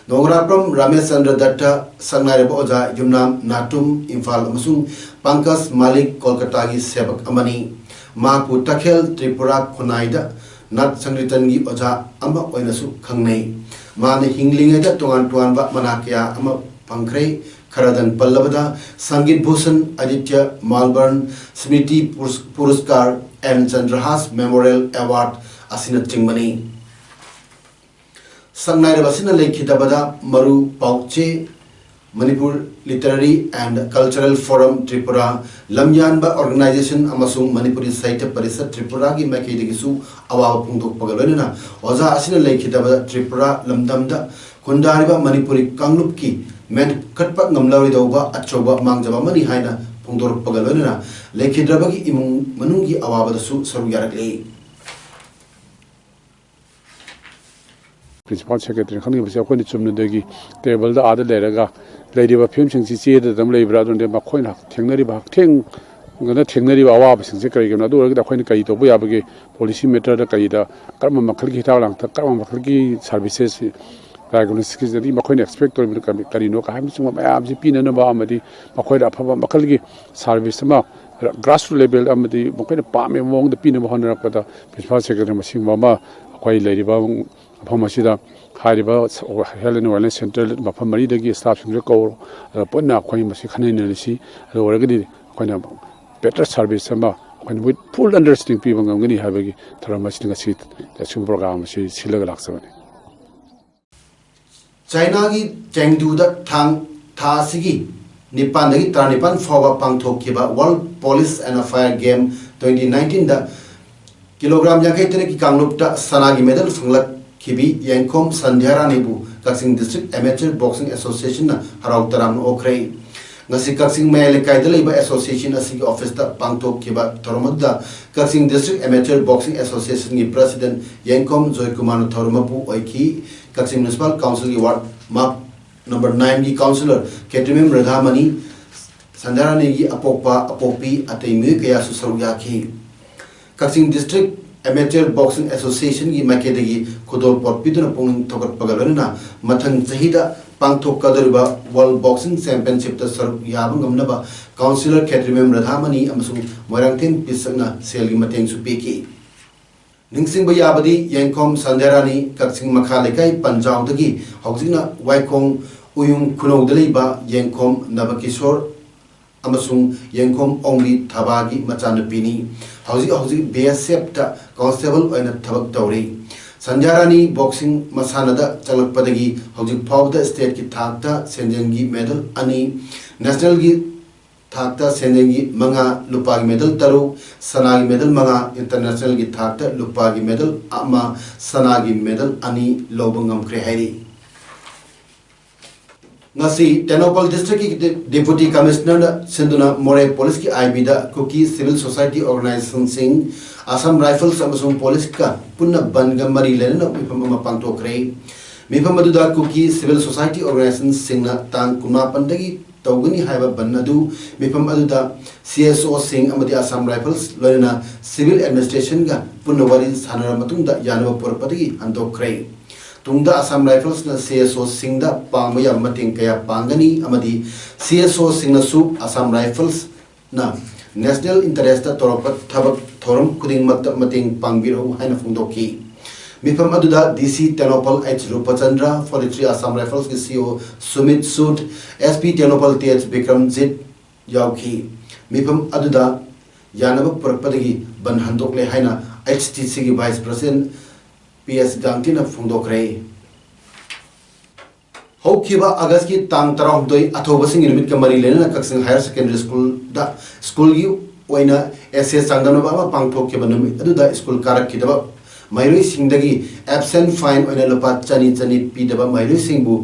ꯅꯣꯡꯔꯥꯄ꯭ꯔꯝ ꯔꯥꯃꯦꯁ ꯆꯟꯗ꯭ꯔ ꯗꯠꯇ, ꯁꯛꯅꯥꯏꯔꯕ ꯑꯣꯖꯥ ꯌꯨꯝꯅꯥꯝ ꯅꯥꯇꯨꯝ, ꯏꯝꯐꯥꯜ, ꯑꯃꯁꯨꯡ ꯄꯪꯀꯖ ꯃꯥꯂꯤꯛ, ꯀꯣꯜꯀꯇꯥꯒꯤ ꯁꯦꯕꯛ ꯑꯃꯅꯤ꯫ ꯃꯍꯥꯛꯄꯨ ꯇꯈꯦꯜ, ꯇ꯭ꯔꯤꯄꯨꯔꯥ ꯈꯨꯟꯅꯥꯏꯗ ꯅꯥꯠ ꯁꯪꯀꯤꯔꯇꯟꯒꯤ ꯑꯣꯖꯥ ꯑꯃ ꯑꯣꯏꯅꯁꯨ ꯈꯪꯅꯩ꯫ ꯃꯍꯥꯛꯅ ꯍꯤꯡꯂꯤꯉꯩꯗ ꯇꯣꯉꯥꯟ ꯇꯣꯉꯥꯟꯕ ꯃꯅꯥ ꯀꯌꯥ ꯑꯃ ꯐꯪꯈ꯭ꯔꯦ꯫ ꯈꯔꯗꯪ ꯄꯜꯂꯕꯗ, ꯁꯪꯒꯤꯠ Bhushan, Aditya ꯃꯥꯜꯕꯔꯟ ꯁ꯭ꯃ꯭ꯔꯤꯇꯤ ꯄꯨꯔꯁ-, ꯄꯨꯔꯁꯀꯥꯔ, and ꯆꯟꯗ꯭ꯔꯍꯥꯁ memorial award ꯑꯁꯤꯅꯆꯤꯡꯕꯅꯤ꯫ ꯁꯛꯅꯥꯏꯔꯕ ꯑꯁꯤꯅ ꯂꯩꯈꯤꯗꯕꯗ ꯃꯔꯨ ꯄꯥꯎꯆꯦ, Manipur Literary and Cultural Forum Tripura, ꯂꯝꯌꯥꯟꯕ ꯑꯣꯔꯒꯅꯥꯏꯖꯦꯁꯟ ꯑꯃꯁꯨꯡ ꯃꯅꯤꯄꯨꯔꯤ ꯁꯥꯍꯤꯇ꯭ꯌ ꯄꯔꯤꯁꯠ ꯇ꯭ꯔꯤꯄꯨꯔꯥꯒꯤ ꯃꯥꯏꯀꯩꯗꯒꯤꯁꯨ ꯑꯋꯥꯕ ꯐꯣꯡꯗꯣꯛꯄꯒ ꯂꯣꯏꯅꯅ ꯑꯣꯖꯥ ꯑꯁꯤꯅ ꯂꯩꯈꯤꯗꯕꯗ ꯇ꯭ꯔꯤꯄꯨꯔꯥ ꯂꯝꯗꯝꯗ ꯈꯨꯟꯗꯥꯔꯤꯕ ꯃꯅꯤꯄꯨꯔꯤ ꯀꯥꯡꯂꯨꯞꯀꯤ ꯃꯦꯟꯈꯠꯄ ꯉꯝꯂꯔꯣꯏꯗꯧꯕ ꯑꯆꯧꯕ ꯃꯥꯡꯖꯕ ꯑꯃꯅꯤ ꯍꯥꯏꯅ ꯐꯣꯡꯗꯣꯔꯛꯄꯒ ꯂꯣꯏꯅꯅ ꯂꯩꯈꯤꯗ꯭ꯔꯕꯒꯤ ꯏꯃꯨꯡ ꯃꯅꯨꯡꯒꯤ ꯑꯋꯥꯕꯗꯁꯨ ꯁꯔꯨꯛ ꯌꯥꯔꯛꯂꯤ꯫ ꯄ꯭ꯔꯤꯟꯁꯤꯄꯥꯜ ꯁꯦꯀ꯭ꯔꯦꯇꯔꯤꯅ ꯈꯪꯅꯤꯡꯕꯁꯦ, ꯑꯩꯈꯣꯏꯅ ꯆꯨꯝꯅꯗꯒꯤ ꯇꯦꯕꯜꯗ ꯑꯥꯗ ꯂꯩꯔꯒ ꯂꯩꯔꯤꯕ ꯐꯤꯕꯝꯁꯤꯡꯁꯤ ꯆꯦꯗ ꯑꯗꯨꯝ ꯂꯩꯕ꯭ꯔꯥ? ꯑꯗꯨꯅꯗꯤ ꯃꯈꯣꯏꯅ ꯊꯦꯡꯅꯔꯤꯕ, ꯍꯛꯊꯦꯡꯅꯅ ꯊꯦꯡꯅꯔꯤꯕ ꯑꯋꯥꯕꯁꯤꯡꯁꯦ ꯀꯔꯤꯒꯤꯅꯣ? ꯑꯗꯨ ꯑꯣꯏꯔꯒꯗꯤ ꯑꯩꯈꯣꯏꯅ ꯀꯔꯤ ꯇꯧꯕ ꯌꯥꯕꯒꯦ? ꯄꯣꯂꯤꯁꯤ ꯃꯦꯇꯔꯗ ꯀꯔꯤꯗ, ꯀꯔꯝꯕ ꯃꯈꯜꯒꯤ ꯍꯤꯗꯥꯛ ꯂꯥꯡꯊꯛ, ꯀꯔꯝꯕ ꯃꯈꯜꯒꯤ ꯁꯥꯔꯚꯤꯁꯦꯁ, ꯗꯥꯏꯒ꯭ꯅꯣꯁꯤꯁꯀꯤꯗꯤ ꯃꯈꯣꯏꯅ ꯑꯦꯛꯁꯄꯦꯛ ꯇꯧꯔꯤꯕꯅ ꯀꯔꯤ-, ꯀꯔꯤꯅꯣ ꯍꯥꯏꯕꯅꯆꯤꯡꯕ ꯃꯌꯥꯝꯁꯤ ꯄꯤꯅꯅꯕ ꯑꯃꯗꯤ ꯃꯈꯣꯏꯗ ꯑꯐꯕ ꯃꯈꯜꯒꯤ ꯁꯥꯔꯚꯤꯁ ꯑꯃ ꯒ꯭ꯔꯥꯁꯔꯨꯠ ꯂꯦꯚꯦꯜꯗ ꯑꯃꯗꯤ ꯃꯈꯣꯏꯅ ꯄꯥꯝꯃꯤꯕ ꯃꯑꯣꯡꯗ ꯄꯤꯅꯕ ꯍꯣꯠꯅꯔꯛꯄꯗ ꯄ꯭ꯔꯤꯟꯁꯤꯄꯥꯜ ꯁꯦꯀ꯭ꯔꯦꯇꯔꯤ ꯃꯁꯤꯒꯨꯝꯕ ꯑꯃ ꯑꯩꯈꯣꯏ ꯂꯩꯔꯤꯕ ꯃꯐꯝ ꯑꯁꯤꯗ ꯍꯥꯏꯔꯤꯕ ꯍꯦꯜꯊ ꯑꯦꯟ ꯋꯦꯜꯅꯦꯁ ꯁꯦꯟꯇꯔ ꯃꯐꯝ ꯃꯔꯤꯗꯒꯤ ꯁ꯭ꯇꯥꯐꯁꯤꯡꯁꯨ ꯀꯧꯔꯣ, ꯑꯗꯨꯒ ꯄꯨꯟꯅ ꯑꯩꯈꯣꯏ ꯃꯁꯤ ꯈꯟꯅꯃꯤꯟꯅꯔꯁꯤ꯫ ꯑꯗꯨ ꯑꯣꯏꯔꯒꯗꯤ ꯑꯩꯈꯣꯏꯅ ꯕꯦꯇꯔ ꯁꯥꯔꯚꯤꯁ ꯑꯃ ꯑꯩꯈꯣꯏꯅ with full understanding ꯄꯤꯕ ꯉꯝꯒꯅꯤ ꯍꯥꯏꯕꯒꯤ ꯊꯧꯔꯝ ꯑꯁꯤꯗ ꯉꯁꯤ ꯑꯁꯤꯒꯨꯝꯕ ꯄ꯭ꯔꯣꯒ꯭ꯔꯥꯝ ꯑꯁꯤ ꯁꯤꯜꯂꯒ ꯂꯥꯛꯆꯕꯅꯤ꯫ ꯆꯥꯏꯅꯥꯒꯤ ꯆꯦꯡꯗꯨꯗ ꯊꯥꯡ ꯊꯥ ꯑꯁꯤꯒꯤ ꯅꯤꯄꯥꯟꯗꯒꯤ ꯇꯔꯥꯅꯤꯄꯥꯟ ꯐꯥꯎꯕ ꯄꯥꯡꯊꯣꯛꯈꯤꯕ World Polish and Fire Game twenty nineteenꯗ ꯀꯤꯂꯣꯒ꯭ꯔꯥꯝ ꯌꯥꯡꯈꯩ ꯇꯔꯦꯠꯀꯤ ꯀꯥꯡꯂꯨꯞꯇ ꯁꯅꯥꯒꯤ ꯃꯦꯗꯜ ꯐꯪꯂꯛꯈꯤꯕꯤ ꯌꯦꯡꯈꯣꯝ ꯁꯟꯙ꯭ꯌꯥꯔꯥꯅꯤꯕꯨ ꯀꯛꯆꯤꯡ District Amateur Boxing Associationꯅ ꯍꯔꯥꯎ ꯇꯔꯥꯝꯅ ꯑꯣꯛꯈ꯭ꯔꯦ꯫ ꯉꯁꯤ ꯀꯛꯆꯤꯡ ꯃꯌꯥꯏ ꯂꯩꯀꯥꯏꯗ ꯂꯩꯕ ꯑꯦꯁꯣꯁꯤꯌꯦꯁꯟ ꯑꯁꯤꯒꯤ ꯑꯣꯐꯤꯁꯇ ꯄꯥꯡꯊꯣꯛꯈꯤꯕ ꯊꯧꯔꯝ ꯑꯗꯨꯗ ꯀꯛꯆꯤꯡ ꯗꯤꯁꯇ꯭ꯔꯤꯛ ꯑꯦꯃꯦꯆꯔ ꯕꯣꯛꯁꯤꯡ ꯑꯦꯁꯣꯁꯤꯌꯦꯁꯟꯒꯤ ꯄ꯭ꯔꯁꯤꯗꯦꯟꯠ ꯌꯦꯡꯈꯣꯝ ꯖꯣꯏꯀꯨꯃꯥꯔꯅ ꯊꯧꯔꯝ ꯃꯄꯨ ꯑꯣꯏꯈꯤ꯫ ꯀꯛꯆꯤꯡ ꯃ꯭ꯌꯨꯅꯤꯁꯤꯄꯥꯜ ꯀꯥꯎꯟꯁꯤꯜꯒꯤ ꯋꯥꯔꯗ ꯃꯥꯞ ꯅꯝꯕꯔ ꯅꯥꯏꯟꯒꯤ ꯀꯥꯎꯟꯁꯤꯂꯔ ꯈꯦꯇ꯭ꯔꯤꯃꯌꯨꯝ ꯔꯙꯥꯃꯅꯤ, ꯁꯟꯙ꯭ꯌꯥꯔꯥꯅꯤꯒꯤ ꯑꯄꯣꯛꯄ ꯑꯄꯣꯛꯄꯤ ꯑꯇꯩ ꯃꯤꯑꯣꯏ ꯀꯌꯥꯁꯨ ꯁꯔꯨꯛ ꯌꯥꯈꯤ꯫ ꯀꯛꯆꯤꯡ ꯗꯤꯁꯇ꯭ꯔꯤꯛ ꯑꯦꯃꯦꯆꯔ ꯕꯣꯛꯁꯤꯡ ꯑꯦꯁꯣꯁꯤꯌꯦꯁꯟꯒꯤ ꯃꯥꯏꯀꯩꯗꯒꯤ ꯈꯨꯗꯣꯜꯄꯣꯠ ꯄꯤꯗꯨꯅ ꯄꯨꯛꯅꯤꯡ ꯊꯧꯒꯠꯄꯒ ꯂꯣꯏꯅꯅ ꯃꯊꯪ ꯆꯍꯤꯗ ꯄꯥꯡꯊꯣꯛꯀꯗꯧꯔꯤꯕ ꯋꯥꯔꯜꯗ ꯕꯣꯛꯁꯤꯡ ꯆꯦꯝꯄꯤꯌꯟꯁꯤꯞꯇ ꯁꯔꯨꯛ ꯌꯥꯕ ꯉꯝꯅꯕ ꯀꯥꯎꯟꯁꯤꯂꯔ ꯈꯦꯇ꯭ꯔꯤꯃꯌꯨꯝ ꯔꯙꯥꯃꯅꯤ ꯑꯃꯁꯨꯡ ꯃꯣꯏꯔꯥꯡꯊꯦꯝ ꯄꯤꯁꯛꯅ ꯁꯦꯜꯒꯤ ꯃꯇꯦꯡꯁꯨ ꯄꯤꯈꯤ꯫ ꯅꯤꯡꯁꯤꯡꯕ ꯌꯥꯕꯗꯤ, ꯌꯦꯡꯈꯣꯝ ꯁꯟꯙ꯭ꯌꯥꯔꯥꯅꯤ ꯀꯛꯆꯤꯡ ꯃꯈꯥ ꯂꯩꯀꯥꯏ ꯄꯟꯖꯥꯎꯗꯒꯤ ꯍꯧꯖꯤꯛꯅ ꯋꯥꯏꯈꯣꯡ ꯎꯌꯨꯡ ꯈꯨꯅꯧꯗ ꯂꯩꯕ ꯌꯦꯡꯈꯣꯝ ꯅꯕꯀꯤꯁꯣꯔ ꯑꯃꯁꯨꯡ ꯌꯦꯡꯈꯣꯝ ꯑꯣꯡꯕꯤ ꯊꯕꯥꯒꯤ ꯃꯆꯥꯅꯨꯄꯤꯅꯤ꯫ ꯍꯧꯖꯤꯛ ꯍꯧꯖꯤꯛ ꯕꯤ ꯑꯦꯁ ꯑꯦꯐꯇ ꯀꯣꯟꯁꯇꯦꯕꯜ ꯑꯣꯏꯅ ꯊꯕꯛ ꯇꯧꯔꯤ꯫ ꯁꯟꯙ꯭ꯌꯥꯔꯥꯅꯤ ꯕꯣꯛꯁꯤꯡ ꯃꯁꯥꯟꯅꯗ ꯆꯪꯂꯛꯄꯗꯒꯤ ꯍꯧꯖꯤꯛ ꯐꯥꯎꯕꯗ ꯁ꯭ꯇꯦꯠꯀꯤ ꯊꯥꯛꯇ ꯁꯦꯟꯖꯦꯡꯒꯤ ꯃꯦꯗꯜ ꯑꯅꯤ, ꯅꯦꯁꯅꯦꯜꯒꯤ ꯊꯥꯛꯇ ꯁꯦꯟꯖꯦꯡꯒꯤ ꯃꯉꯥ, ꯂꯨꯄꯥꯒꯤ ꯃꯦꯗꯜ ꯇꯔꯨꯛ, ꯁꯅꯥꯒꯤ ꯃꯦꯗꯜ ꯃꯉꯥ, ꯏꯟꯇꯔꯅꯦꯁꯅꯦꯜꯒꯤ ꯊꯥꯛꯇ ꯂꯨꯄꯥꯒꯤ ꯃꯦꯗꯜ ꯑꯃ, ꯁꯅꯥꯒꯤ ꯃꯦꯗꯜ ꯑꯅꯤ ꯂꯧꯕ ꯉꯝꯈ꯭ꯔꯦ ꯍꯥꯏꯔꯤ꯫ ꯉꯁꯤ ꯇꯦꯡꯅꯧꯄꯜ ꯗꯤꯁꯇ꯭ꯔꯤꯛꯀꯤ ꯗꯦ-, ꯗꯦꯄꯨꯇꯤ ꯀꯃꯤꯁꯅꯔꯅ ꯁꯤꯟꯗꯨꯅ ꯃꯣꯔꯦ ꯄꯨꯂꯤꯁꯀꯤ ꯑꯥꯏ ꯕꯤꯗ ꯀꯨꯀꯤ ꯁꯤꯚꯤꯜ ꯁꯣꯁꯥꯏꯇꯤ ꯑꯣꯔꯒꯅꯥꯏꯖꯦꯁꯟꯁꯤꯡ, ꯑꯁꯥꯝ ꯔꯥꯏꯐꯜꯁ ꯑꯃꯁꯨꯡ ꯄꯨꯂꯤꯁꯀ ꯄꯨꯟꯅ ꯕꯟꯒ ꯃꯔꯤ ꯂꯩꯅꯅ ꯃꯤꯐꯝ ꯑꯃ ꯄꯥꯡꯊꯣꯛꯈ꯭ꯔꯦ꯫ ꯃꯤꯐꯝ ꯑꯗꯨꯗ ꯀꯨꯀꯤ ꯁꯤꯚꯤꯜ ꯁꯣꯁꯥꯏꯇꯤ ꯑꯣꯔꯒꯅꯥꯏꯖꯦꯁꯟꯁꯤꯡꯅ ꯇꯥꯡ ꯀꯨꯟꯃꯥꯄꯟꯗꯒꯤ ꯇꯧꯒꯅꯤ ꯍꯥꯏꯕ ꯕꯟ ꯑꯗꯨ ꯃꯤꯐꯝ ꯑꯗꯨꯗ ꯁꯤ ꯑꯦꯁ ꯑꯣꯁꯤꯡ ꯑꯃꯗꯤ ꯑꯁꯥꯝ ꯔꯥꯏꯐꯜꯁ ꯂꯣꯏꯅꯅ ꯁꯤꯚꯤꯜ ꯑꯦꯗꯃꯤꯅꯤꯁꯇ꯭ꯔꯦꯁꯟꯒ ꯄꯨꯟꯅ ꯋꯥꯔꯤ ꯁꯥꯟꯅꯔꯕ ꯃꯇꯨꯡꯗ ꯌꯥꯅꯕ ꯄꯨꯔꯛꯄꯗꯒꯤ ꯍꯟꯗꯣꯛꯈ꯭ꯔꯦ꯫ ꯇꯨꯡꯗ ꯑꯁꯥꯝ ꯔꯥꯏꯐꯜꯁꯅ ꯁꯤ ꯑꯦꯁ ꯑꯣꯁꯤꯡꯗ ꯄꯥꯡꯕ ꯌꯥꯕ ꯃꯇꯦꯡ ꯀꯌꯥ ꯄꯥꯡꯒꯅꯤ ꯑꯃꯗꯤ ꯁꯤ ꯑꯦꯁ ꯑꯣꯁꯤꯡꯅꯁꯨ ꯑꯁꯥꯝ ꯔꯥꯏꯐꯜꯁꯅ ꯅꯦꯁꯅꯦꯜ ꯏꯟꯇꯔꯦꯁꯇ ꯇꯧꯔꯛꯄ ꯊꯕꯛ ꯊꯧꯔꯝ ꯈꯨꯗꯤꯡꯃꯛꯇ ꯃꯇꯦꯡ ꯄꯥꯡꯕꯤꯔꯛꯎ ꯍꯥꯏꯅ ꯐꯣꯡꯗꯣꯛꯈꯤ꯫ ꯃꯤꯐꯝ ꯑꯗꯨꯗ D C Tengnoupal H Rupchandra, forty three Assam ꯔꯥꯏꯐꯜꯁꯀꯤ C E O Sumit Sud, S P Tengnoupal T H Bikramjit ꯌꯥꯎꯈꯤ꯫ ꯃꯤꯐꯝ ꯑꯗꯨꯗ ꯌꯥꯅꯕ ꯄꯨꯔꯛꯄꯗꯒꯤ ꯕꯟ ꯍꯟꯗꯣꯛꯂꯦ ꯍꯥꯏꯅ ꯑꯩꯆ ꯇꯤ ꯁꯤꯒꯤ ꯚꯥꯏꯁ ꯄ꯭ꯔꯁꯤꯗꯦꯟꯠ ꯄꯤ ꯑꯦꯁ ꯒꯥꯡꯇꯤꯅ ꯐꯣꯡꯗꯣꯛꯈ꯭ꯔꯦ꯫ ꯍꯧꯈꯤꯕ ꯑꯥꯒꯁꯀꯤ ꯇꯥꯡ ꯇꯔꯥꯍꯨꯝꯗꯣꯏ, ꯑꯊꯧꯕꯁꯤꯡꯒꯤ ꯅꯨꯃꯤꯠꯀ ꯃꯔꯤ ꯂꯩꯅꯅ ꯀꯛꯆꯤꯡ ꯍꯥꯌꯔ ꯁꯦꯀꯦꯟꯗꯔꯤ ꯁ꯭ꯀꯨꯜꯗ ꯁ꯭ꯀꯨꯜꯒꯤ ꯑꯣꯏꯅ ꯑꯦꯁꯦ ꯆꯥꯡꯗꯝꯅꯕ ꯑꯃ ꯄꯥꯡꯊꯣꯛꯈꯤꯕ ꯅꯨꯃꯤꯠ ꯑꯗꯨꯗ ꯁ꯭ꯀꯨꯜ ꯀꯥꯔꯛꯈꯤꯗꯕ ꯃꯍꯩꯔꯣꯏꯁꯤꯡꯗꯒꯤ absent fine ꯑꯣꯏꯅ ꯂꯨꯄꯥ ꯆꯅꯤ ꯆꯅꯤ ꯄꯤꯗꯕ ꯃꯍꯩꯔꯣꯏꯁꯤꯡꯕꯨ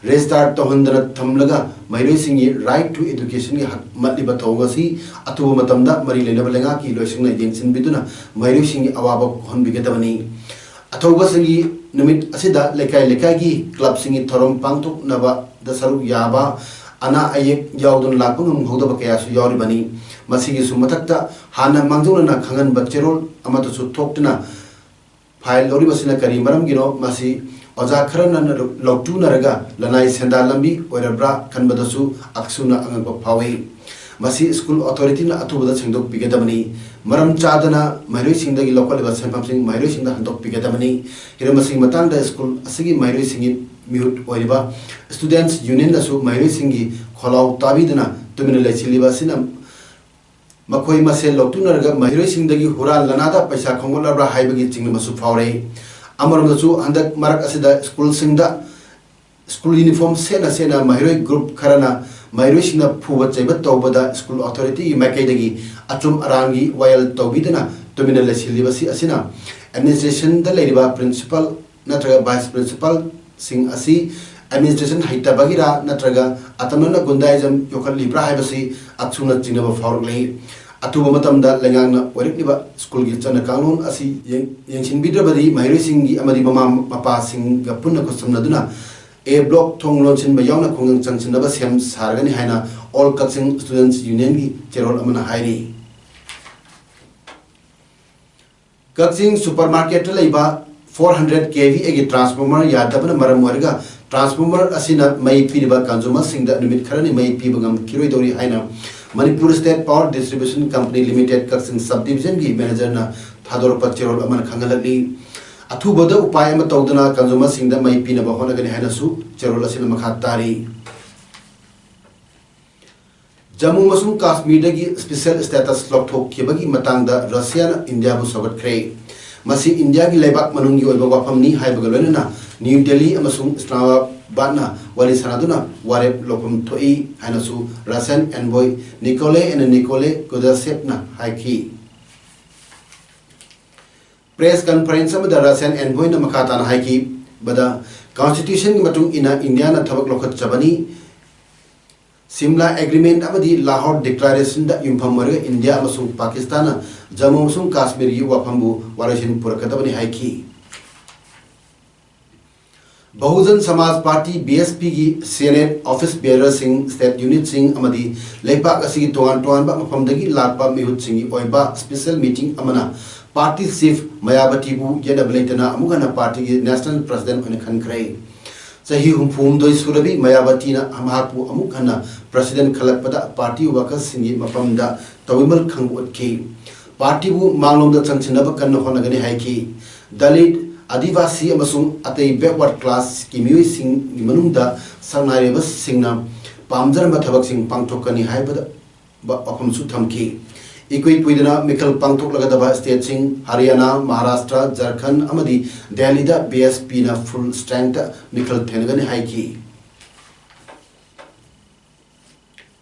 register ꯇꯧꯍꯟꯗꯅ ꯊꯝꯂꯒ ꯃꯍꯩꯔꯣꯏꯁꯤꯡꯒꯤ right to educationꯒꯤ ꯍꯛ ꯃꯠꯂꯤꯕ ꯊꯧꯑꯣꯡ ꯑꯁꯤ ꯑꯊꯨꯕ ꯃꯇꯝꯗ ꯃꯔꯤ ꯂꯩꯅꯕ ꯂꯩꯉꯥꯛꯀꯤ ꯂꯣꯏꯁꯪꯅ ꯌꯦꯡꯁꯤꯟꯕꯤꯗꯨꯅ ꯃꯍꯩꯔꯣꯏꯁꯤꯡꯒꯤ ꯑꯋꯥꯕ ꯀꯣꯛꯍꯟꯕꯤꯒꯗꯕꯅꯤ꯫ ꯑꯊꯧꯕꯁꯤꯡꯒꯤ ꯅꯨꯃꯤꯠ ꯑꯁꯤꯗ ꯂꯩꯀꯥꯏ ꯂꯩꯀꯥꯏꯒꯤ clubꯁꯤꯡꯒꯤ ꯊꯧꯔꯝ ꯄꯥꯡꯊꯣꯛꯅꯕꯗ ꯁꯔꯨꯛ ꯌꯥꯕ, ꯑꯅꯥ ꯑꯌꯦꯛ ꯌꯥꯎꯗꯨꯅ ꯂꯥꯛꯄ ꯉꯝꯍꯧꯗꯕ ꯀꯌꯥꯁꯨ ꯌꯥꯎꯔꯤꯕꯅꯤ꯫ ꯃꯁꯤꯒꯤꯁꯨ ꯃꯊꯛꯇ ꯍꯥꯟꯅ ꯃꯥꯡꯖꯧꯅꯅ ꯈꯪꯍꯟꯕ ꯆꯦꯔꯣꯜ ꯑꯃꯠꯇꯁꯨ ꯊꯣꯛꯇꯨꯅ file ꯂꯧꯔꯤꯕꯁꯤꯅ ꯀꯔꯤ ꯃꯔꯝꯒꯤꯅꯣ? ꯃꯁꯤ ꯑꯣꯖꯥ ꯈꯔꯅ ꯂꯧꯇꯨꯅꯔꯒ ꯂꯅꯥꯏ ꯁꯦꯟꯗꯥꯟ ꯂꯝꯕꯤ ꯑꯣꯏꯔꯕ꯭ꯔꯥ ꯈꯟꯕꯗꯁꯨ ꯑꯁꯨꯝꯅ ꯑꯉꯛꯄ ꯐꯥꯎꯏ꯫ ꯃꯁꯤ school authorityꯅ ꯑꯊꯨꯕꯗ ꯁꯦꯡꯗꯣꯛꯄꯤꯒꯗꯕꯅꯤ꯫ ꯃꯔꯝ ꯆꯥꯗꯅ ꯃꯍꯩꯔꯣꯏꯁꯤꯡꯗꯒꯤ ꯂꯧꯈꯠꯂꯤꯕ ꯁꯦꯟꯐꯝꯁꯤꯡ ꯃꯍꯩꯔꯣꯏꯁꯤꯡꯗ ꯍꯟꯗꯣꯛꯄꯤꯒꯗꯕꯅꯤ꯫ ꯍꯤꯔꯝ ꯑꯁꯤꯒꯤ ꯃꯇꯥꯡꯗ school ꯑꯁꯤꯒꯤ ꯃꯍꯩꯔꯣꯏꯁꯤꯡꯒꯤ ꯃꯤꯍꯨꯠ ꯑꯣꯏꯔꯤꯕ Students Unionꯅꯁꯨ ꯃꯍꯩꯔꯣꯏꯁꯤꯡꯒꯤ ꯈꯣꯜꯂꯥꯎ ꯇꯥꯕꯤꯗꯨꯅ ꯇꯨꯃꯤꯟꯅ ꯂꯩꯁꯤꯜꯂꯤꯕ ꯑꯁꯤꯅ ꯃꯈꯣꯏ ꯃꯁꯦꯜ ꯂꯧꯇꯨꯅꯔꯒ ꯃꯍꯩꯔꯣꯏꯁꯤꯡꯗꯒꯤ ꯍꯨꯔꯥꯟ ꯂꯅꯥꯗ ꯄꯩꯁꯥ ꯈꯣꯝꯒꯠꯂꯕ꯭ꯔꯥ ꯍꯥꯏꯕꯒꯤ ꯆꯤꯡꯅꯕꯁꯨ ꯐꯥꯎꯔꯛꯏ꯫ ꯑꯃꯔꯣꯝꯗꯁꯨ ꯍꯟꯗꯛ ꯃꯔꯛ ꯑꯁꯤꯗ schoolꯁꯤꯡꯗ school uniform ꯁꯦꯠꯅ ꯁꯦꯠꯅ ꯃꯍꯩꯔꯣꯏ group ꯈꯔꯅ ꯃꯍꯩꯔꯣꯏꯁꯤꯡꯅ ꯐꯨꯕ ꯆꯩꯕ ꯇꯧꯕꯗ school authorityꯒꯤ ꯃꯥꯏꯀꯩꯗꯒꯤ ꯑꯆꯨꯝ ꯑꯔꯥꯟꯒꯤ ꯋꯥꯌꯦꯜ ꯇꯧꯕꯤꯗꯅ ꯇꯨꯃꯤꯟꯅ ꯂꯩꯁꯤꯜꯂꯤꯕꯁꯤ ꯑꯁꯤꯅ administrationꯗ ꯂꯩꯔꯤꯕ principal ꯅꯠꯇ꯭ꯔꯒ vice principalꯁꯤꯡ ꯑꯁꯤ administration ꯍꯩꯇꯕꯒꯤꯔꯥ ꯅꯠꯇ꯭ꯔꯒ ꯑꯇꯝꯅꯅ ꯒꯨꯟꯗꯥꯏꯖꯝ ꯌꯣꯛꯈꯠꯂꯤꯕ꯭ꯔꯥ ꯍꯥꯏꯕꯁꯤ ꯑꯁꯨꯝꯅ ꯆꯤꯡꯅꯕ ꯐꯥꯎꯔꯛꯂꯤ꯫ ꯑꯊꯨꯕ ꯃꯇꯝꯗ ꯂꯩꯉꯥꯛꯅ ꯑꯣꯏꯔꯛꯂꯤꯕ schoolꯒꯤ ꯆꯠꯅ ꯀꯥꯡꯂꯣꯟ ꯑꯁꯤ ꯌꯦꯡ-, ꯌꯦꯡꯁꯤꯟꯕꯤꯗ꯭ꯔꯕꯗꯤ ꯃꯍꯩꯔꯣꯏꯁꯤꯡꯒꯤ ꯑꯃꯗꯤ ꯃꯃꯥ ꯃꯄꯥꯁꯤꯡꯒ ꯄꯨꯟꯅ ꯈꯨꯠꯁꯝꯅꯗꯨꯅ A block ꯊꯣꯡ ꯂꯣꯟꯁꯤꯟꯕ ꯌꯥꯎꯅ ꯈꯨꯡꯒꯪ ꯆꯪꯁꯤꯟꯅꯕ ꯁꯦꯝ ꯁꯥꯔꯒꯅꯤ ꯍꯥꯏꯅ All Kakching Students Unionꯒꯤ ꯆꯦꯔꯣꯜ ꯑꯃꯅ ꯍꯥꯏꯔꯤ꯫ ꯀꯛꯆꯤꯡ supermarketꯇ ꯂꯩꯕ four hundred KVAꯒꯤ transformer ꯌꯥꯗꯕꯅ ꯃꯔꯝ ꯑꯣꯏꯔꯒ transformer ꯑꯁꯤꯅ ꯃꯩ ꯄꯤꯔꯤꯕ consumerꯁꯤꯡꯗ ꯅꯨꯃꯤꯠ ꯈꯔꯅꯤ ꯃꯩ ꯄꯤꯕ ꯉꯝꯈꯤꯔꯣꯏꯗꯧꯔꯤ ꯍꯥꯏꯅ Manipur State Power Distribution Company Limited ꯀꯛꯆꯤꯡ subdivisionꯒꯤ managerꯅ ꯊꯥꯗꯣꯔꯛꯄ ꯆꯦꯔꯣꯜ ꯑꯃꯅ ꯈꯪꯍꯜꯂꯛꯂꯤ꯫ ꯑꯊꯨꯕꯗ ꯎꯄꯥꯏ ꯑꯃ ꯇꯧꯗꯨꯅ consumerꯁꯤꯡꯗ ꯃꯩ ꯄꯤꯅꯕ ꯍꯣꯠꯅꯒꯅꯤ ꯍꯥꯏꯅꯁꯨ ꯆꯦꯔꯣꯜ ꯑꯁꯤꯅ ꯃꯈꯥ ꯇꯥꯔꯤ꯫ ꯖꯝꯃꯨ ꯑꯃꯁꯨꯡ ꯀꯥꯁꯃꯤꯔꯗꯒꯤ special status ꯂꯧꯊꯣꯛꯈꯤꯕꯒꯤ ꯃꯇꯥꯡꯗ ꯔꯁꯤꯌꯥꯅ ꯏꯟꯗꯤꯌꯥꯕꯨ ꯁꯧꯒꯠꯈ꯭ꯔꯦ꯫ ꯃꯁꯤ ꯏꯟꯗꯤꯌꯥꯒꯤ ꯂꯩꯕꯥꯛ ꯃꯅꯨꯡꯒꯤ ꯑꯣꯏꯕ ꯋꯥꯐꯝꯅꯤ ꯍꯥꯏꯕꯒ ꯂꯣꯏꯅꯅ ꯅ꯭ꯌꯨ ꯗꯦꯜꯂꯤ ꯑꯃꯁꯨꯡ ꯏꯁꯂꯥꯃꯥꯕꯥꯗꯅ ꯋꯥꯔꯤ ꯁꯥꯟꯅꯗꯨꯅ ꯋꯥꯔꯦꯞ ꯂꯧꯐꯝ ꯊꯣꯛꯏ ꯍꯥꯏꯅꯁꯨ Russian envoy Nikolai and Nikolai Kudashevꯅ ꯍꯥꯏꯈꯤ꯫ Press conference ꯑꯃꯗ ꯔꯁꯤꯌꯥꯟ ꯑꯦꯟꯚꯣꯏꯅ ꯃꯈꯥ ꯇꯥꯅ ꯍꯥꯏꯈꯤꯕꯗ, Constitution ꯒꯤ ꯃꯇꯨꯡ ꯏꯟꯅ ꯏꯟꯗꯤꯌꯥꯅ ꯊꯕꯛ ꯂꯧꯈꯠꯆꯕꯅꯤ꯫ ꯁꯤꯝꯂꯥ Agreement ꯑꯃꯗꯤ ꯂꯥꯍꯣꯔ Declaration ꯗ ꯌꯨꯝꯐꯝ ꯑꯣꯏꯔꯒ ꯏꯟꯗꯤꯌꯥ ꯑꯃꯁꯨꯡ ꯄꯥꯀꯤꯁꯇꯥꯟꯅ ꯖꯝꯃꯨ ꯑꯃꯁꯨꯡ ꯀꯥꯁꯃꯤꯔꯒꯤ ꯋꯥꯐꯝꯕꯨ ꯋꯥꯔꯣꯏꯁꯤꯟ ꯄꯨꯔꯛꯀꯗꯕꯅꯤ ꯍꯥꯏꯈꯤ꯫ ꯕꯍꯨꯖꯟ ꯁꯃꯥꯖ ꯄꯥꯔꯇꯤ, B S P ꯒꯤ Senate Office Bearer ꯁꯤꯡ, State Unit ꯁꯤꯡ ꯑꯃꯗꯤ ꯂꯩꯕꯥꯛ ꯑꯁꯤꯒꯤ ꯇꯣꯉꯥꯟ ꯇꯣꯉꯥꯟꯕ ꯃꯐꯝꯗꯒꯤ ꯂꯥꯛꯄ ꯃꯤꯍꯨꯠꯁꯤꯡꯒꯤ ꯑꯣꯏꯕ special meeting ꯑꯃꯅ party chief ꯃꯌꯥꯕꯇꯤꯕꯨ ꯌꯦꯠꯅꯕ ꯂꯩꯇꯅ ꯑꯃꯨꯛ ꯍꯟꯅ party ꯒꯤ national president ꯑꯣꯏꯅ ꯈꯟꯈ꯭ꯔꯦ꯫ ꯆꯍꯤ ꯍꯨꯝꯐꯨ ꯍꯨꯝꯗꯣꯏ ꯁꯨꯔꯕꯤ ꯃꯌꯥꯕꯇꯤꯅ ꯃꯍꯥꯛꯄꯨ ꯑꯃꯨꯛ ꯍꯟꯅ president ꯈꯜꯂꯛꯄꯗ party workers ꯁꯤꯡꯒꯤ ꯃꯐꯝꯗ ꯇꯧꯕꯤꯃꯜ ꯈꯪꯕ ꯎꯠꯈꯤ꯫ Party ꯕꯨ ꯃꯥꯡꯂꯣꯝꯗ ꯆꯪꯁꯤꯟꯅꯕ ꯀꯟꯅ ꯍꯣꯠꯅꯒꯅꯤ ꯍꯥꯏꯈꯤ꯫ ꯗꯂꯤꯠ, ꯑꯥꯗꯤꯕꯥꯁꯤ ꯑꯃꯁꯨꯡ ꯑꯇꯩ backward class ꯀꯤ ꯃꯤꯑꯣꯏꯁꯤꯡꯒꯤ ꯃꯅꯨꯡꯗ ꯁꯛꯅꯥꯏꯔꯤꯕꯁꯤꯡꯅ ꯄꯥꯝꯖꯔꯝꯕ ꯊꯕꯛꯁꯤꯡ ꯄꯥꯡꯊꯣꯛꯀꯅꯤ ꯍꯥꯏꯕꯗ ꯋꯥꯐꯝꯁꯨ ꯊꯝꯈꯤ꯫ ꯏꯀꯨꯏ ꯀꯨꯏꯗꯅ ꯃꯤꯈꯜ ꯄꯥꯡꯊꯣꯛꯂꯒꯗꯕ state ꯁꯤꯡ ꯍꯔꯤꯌꯥꯅꯥ, ꯃꯍꯥꯔꯥꯁꯇ꯭ꯔ, ꯖꯔꯈꯟ ꯑꯃꯗꯤ ꯗꯦꯜꯂꯤꯗ B S P ꯅ full strength ꯇ ꯃꯤꯈꯜ ꯊꯦꯡꯅꯒꯅꯤ ꯍꯥꯏꯈꯤ꯫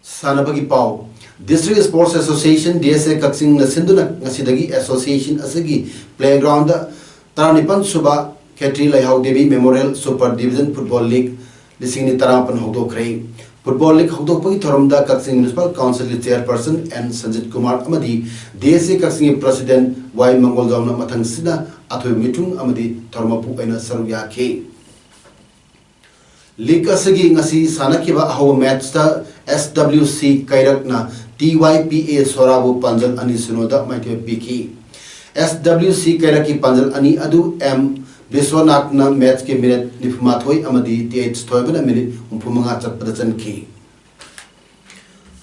ꯁꯥꯟꯅꯕꯒꯤ ꯄꯥꯎ꯫ District Sports Association, D S A ꯀꯛꯆꯤꯡꯅ ꯁꯤꯟꯗꯨꯅ ꯉꯁꯤꯗꯒꯤ association ꯑꯁꯤꯒꯤ playground ꯗ ꯇꯔꯥꯅꯤꯄꯥꯟ ꯁꯨꯕ ꯈꯦꯇ꯭ꯔꯤ ꯂꯩꯍꯥꯎ Devi Memorial Super Division Football League ꯂꯤꯁꯤꯡ ꯑꯅꯤ ꯇꯔꯥꯃꯥꯄꯟ ꯍꯧꯗꯣꯛꯈ꯭ꯔꯦ꯫ Football league ꯍꯧꯗꯣꯛꯄꯒꯤ ꯊꯧꯔꯝꯗ ꯀꯛꯆꯤꯡ Municipal Council ꯒꯤ Chairperson N ꯁꯟꯖꯤꯠ ꯀꯨꯃꯥꯔ ꯑꯃꯗꯤ D S A ꯀꯛꯆꯤꯡꯒꯤ President Y ꯃꯪꯒꯣꯜꯖꯥꯎꯅ ꯃꯊꯪꯁꯤꯠꯅ ꯑꯊꯣꯏꯕ ꯃꯤꯊꯨꯡ ꯑꯃꯗꯤ ꯊꯧꯔꯝ ꯃꯄꯨ ꯑꯣꯏꯅ ꯁꯔꯨꯛ ꯌꯥꯈꯤ꯫ League ꯑꯁꯤꯒꯤ ꯉꯁꯤ ꯁꯥꯟꯅꯈꯤꯕ ꯑꯍꯧꯕ match ꯇ S W C ꯀꯩꯔꯛꯅ T Y P A ꯁꯣꯔꯥꯕꯨ ꯄꯥꯟꯖꯜ ꯑꯅꯤ ꯁꯤꯅꯣꯗ ꯃꯥꯏꯊꯤꯕ ꯄꯤꯈꯤ꯫ S W C ꯀꯩꯔꯛꯀꯤ ꯄꯥꯟꯖꯜ ꯑꯅꯤ ꯑꯗꯨ M ꯕꯤꯁ꯭ꯋꯅꯥꯊꯅ match ꯀꯤ minute ꯅꯤꯐꯨꯃꯥꯊꯣꯏ ꯑꯃꯗꯤ T H ꯊꯣꯏꯕꯅ minute ꯍꯨꯝꯐꯨꯃꯉꯥ ꯆꯠꯄꯗ ꯆꯟꯈꯤ꯫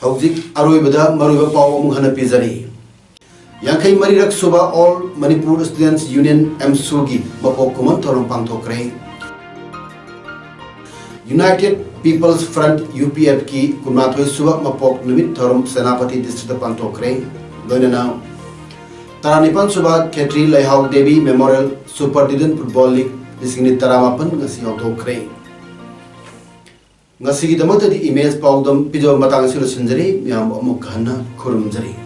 ꯍꯧꯖꯤꯛ ꯑꯔꯣꯏꯕꯗ ꯃꯔꯨꯑꯣꯏꯕ ꯄꯥꯎ ꯑꯃꯨꯛ ꯍꯟꯅ ꯄꯤꯖꯔꯤ꯫ ꯌꯥꯡꯈꯩ ꯃꯔꯤꯔꯛ ꯁꯨꯕ All Manipur Students Union, AMSU ꯒꯤ ꯃꯄꯣꯛ ꯀꯨꯝꯑꯣꯟ ꯊꯧꯔꯝ ꯄꯥꯡꯊꯣꯛꯈ꯭ꯔꯦ꯫ United People's Front, U P F ꯀꯤ ꯀꯨꯟꯃꯥꯊꯣꯏ ꯁꯨꯕ ꯃꯄꯣꯛ ꯅꯨꯃꯤꯠ ꯊꯧꯔꯝ ꯁꯦꯅꯥꯄꯇꯤ district ꯇ ꯄꯥꯡꯊꯣꯛꯈ꯭ꯔꯦ꯫ ꯂꯣꯏꯅꯅ ꯇꯔꯥꯅꯤꯄꯥꯟ ꯁꯨꯕ ꯈꯦꯇ꯭ꯔꯤ ꯂꯩꯍꯥꯎ Devi Memorial Super Division Football League ꯂꯤꯁꯤꯡ ꯑꯅꯤ ꯇꯔꯥꯃꯥꯄꯟ ꯉꯁꯤ ꯍꯧꯗꯣꯛꯈ꯭ꯔꯦ꯫ ꯉꯁꯤꯒꯤꯗꯃꯛꯇꯗꯤ ꯏꯃꯦꯖ ꯄꯥꯎꯗꯝ ꯄꯤꯖꯕ ꯃꯇꯥꯡ ꯑꯁꯤ ꯂꯣꯏꯁꯤꯟꯖꯔꯤ꯫ ꯃꯌꯥꯝꯕꯨ ꯑꯃꯨꯛ ꯍꯟꯅ ꯈꯨꯔꯨꯝꯖꯔꯤ꯫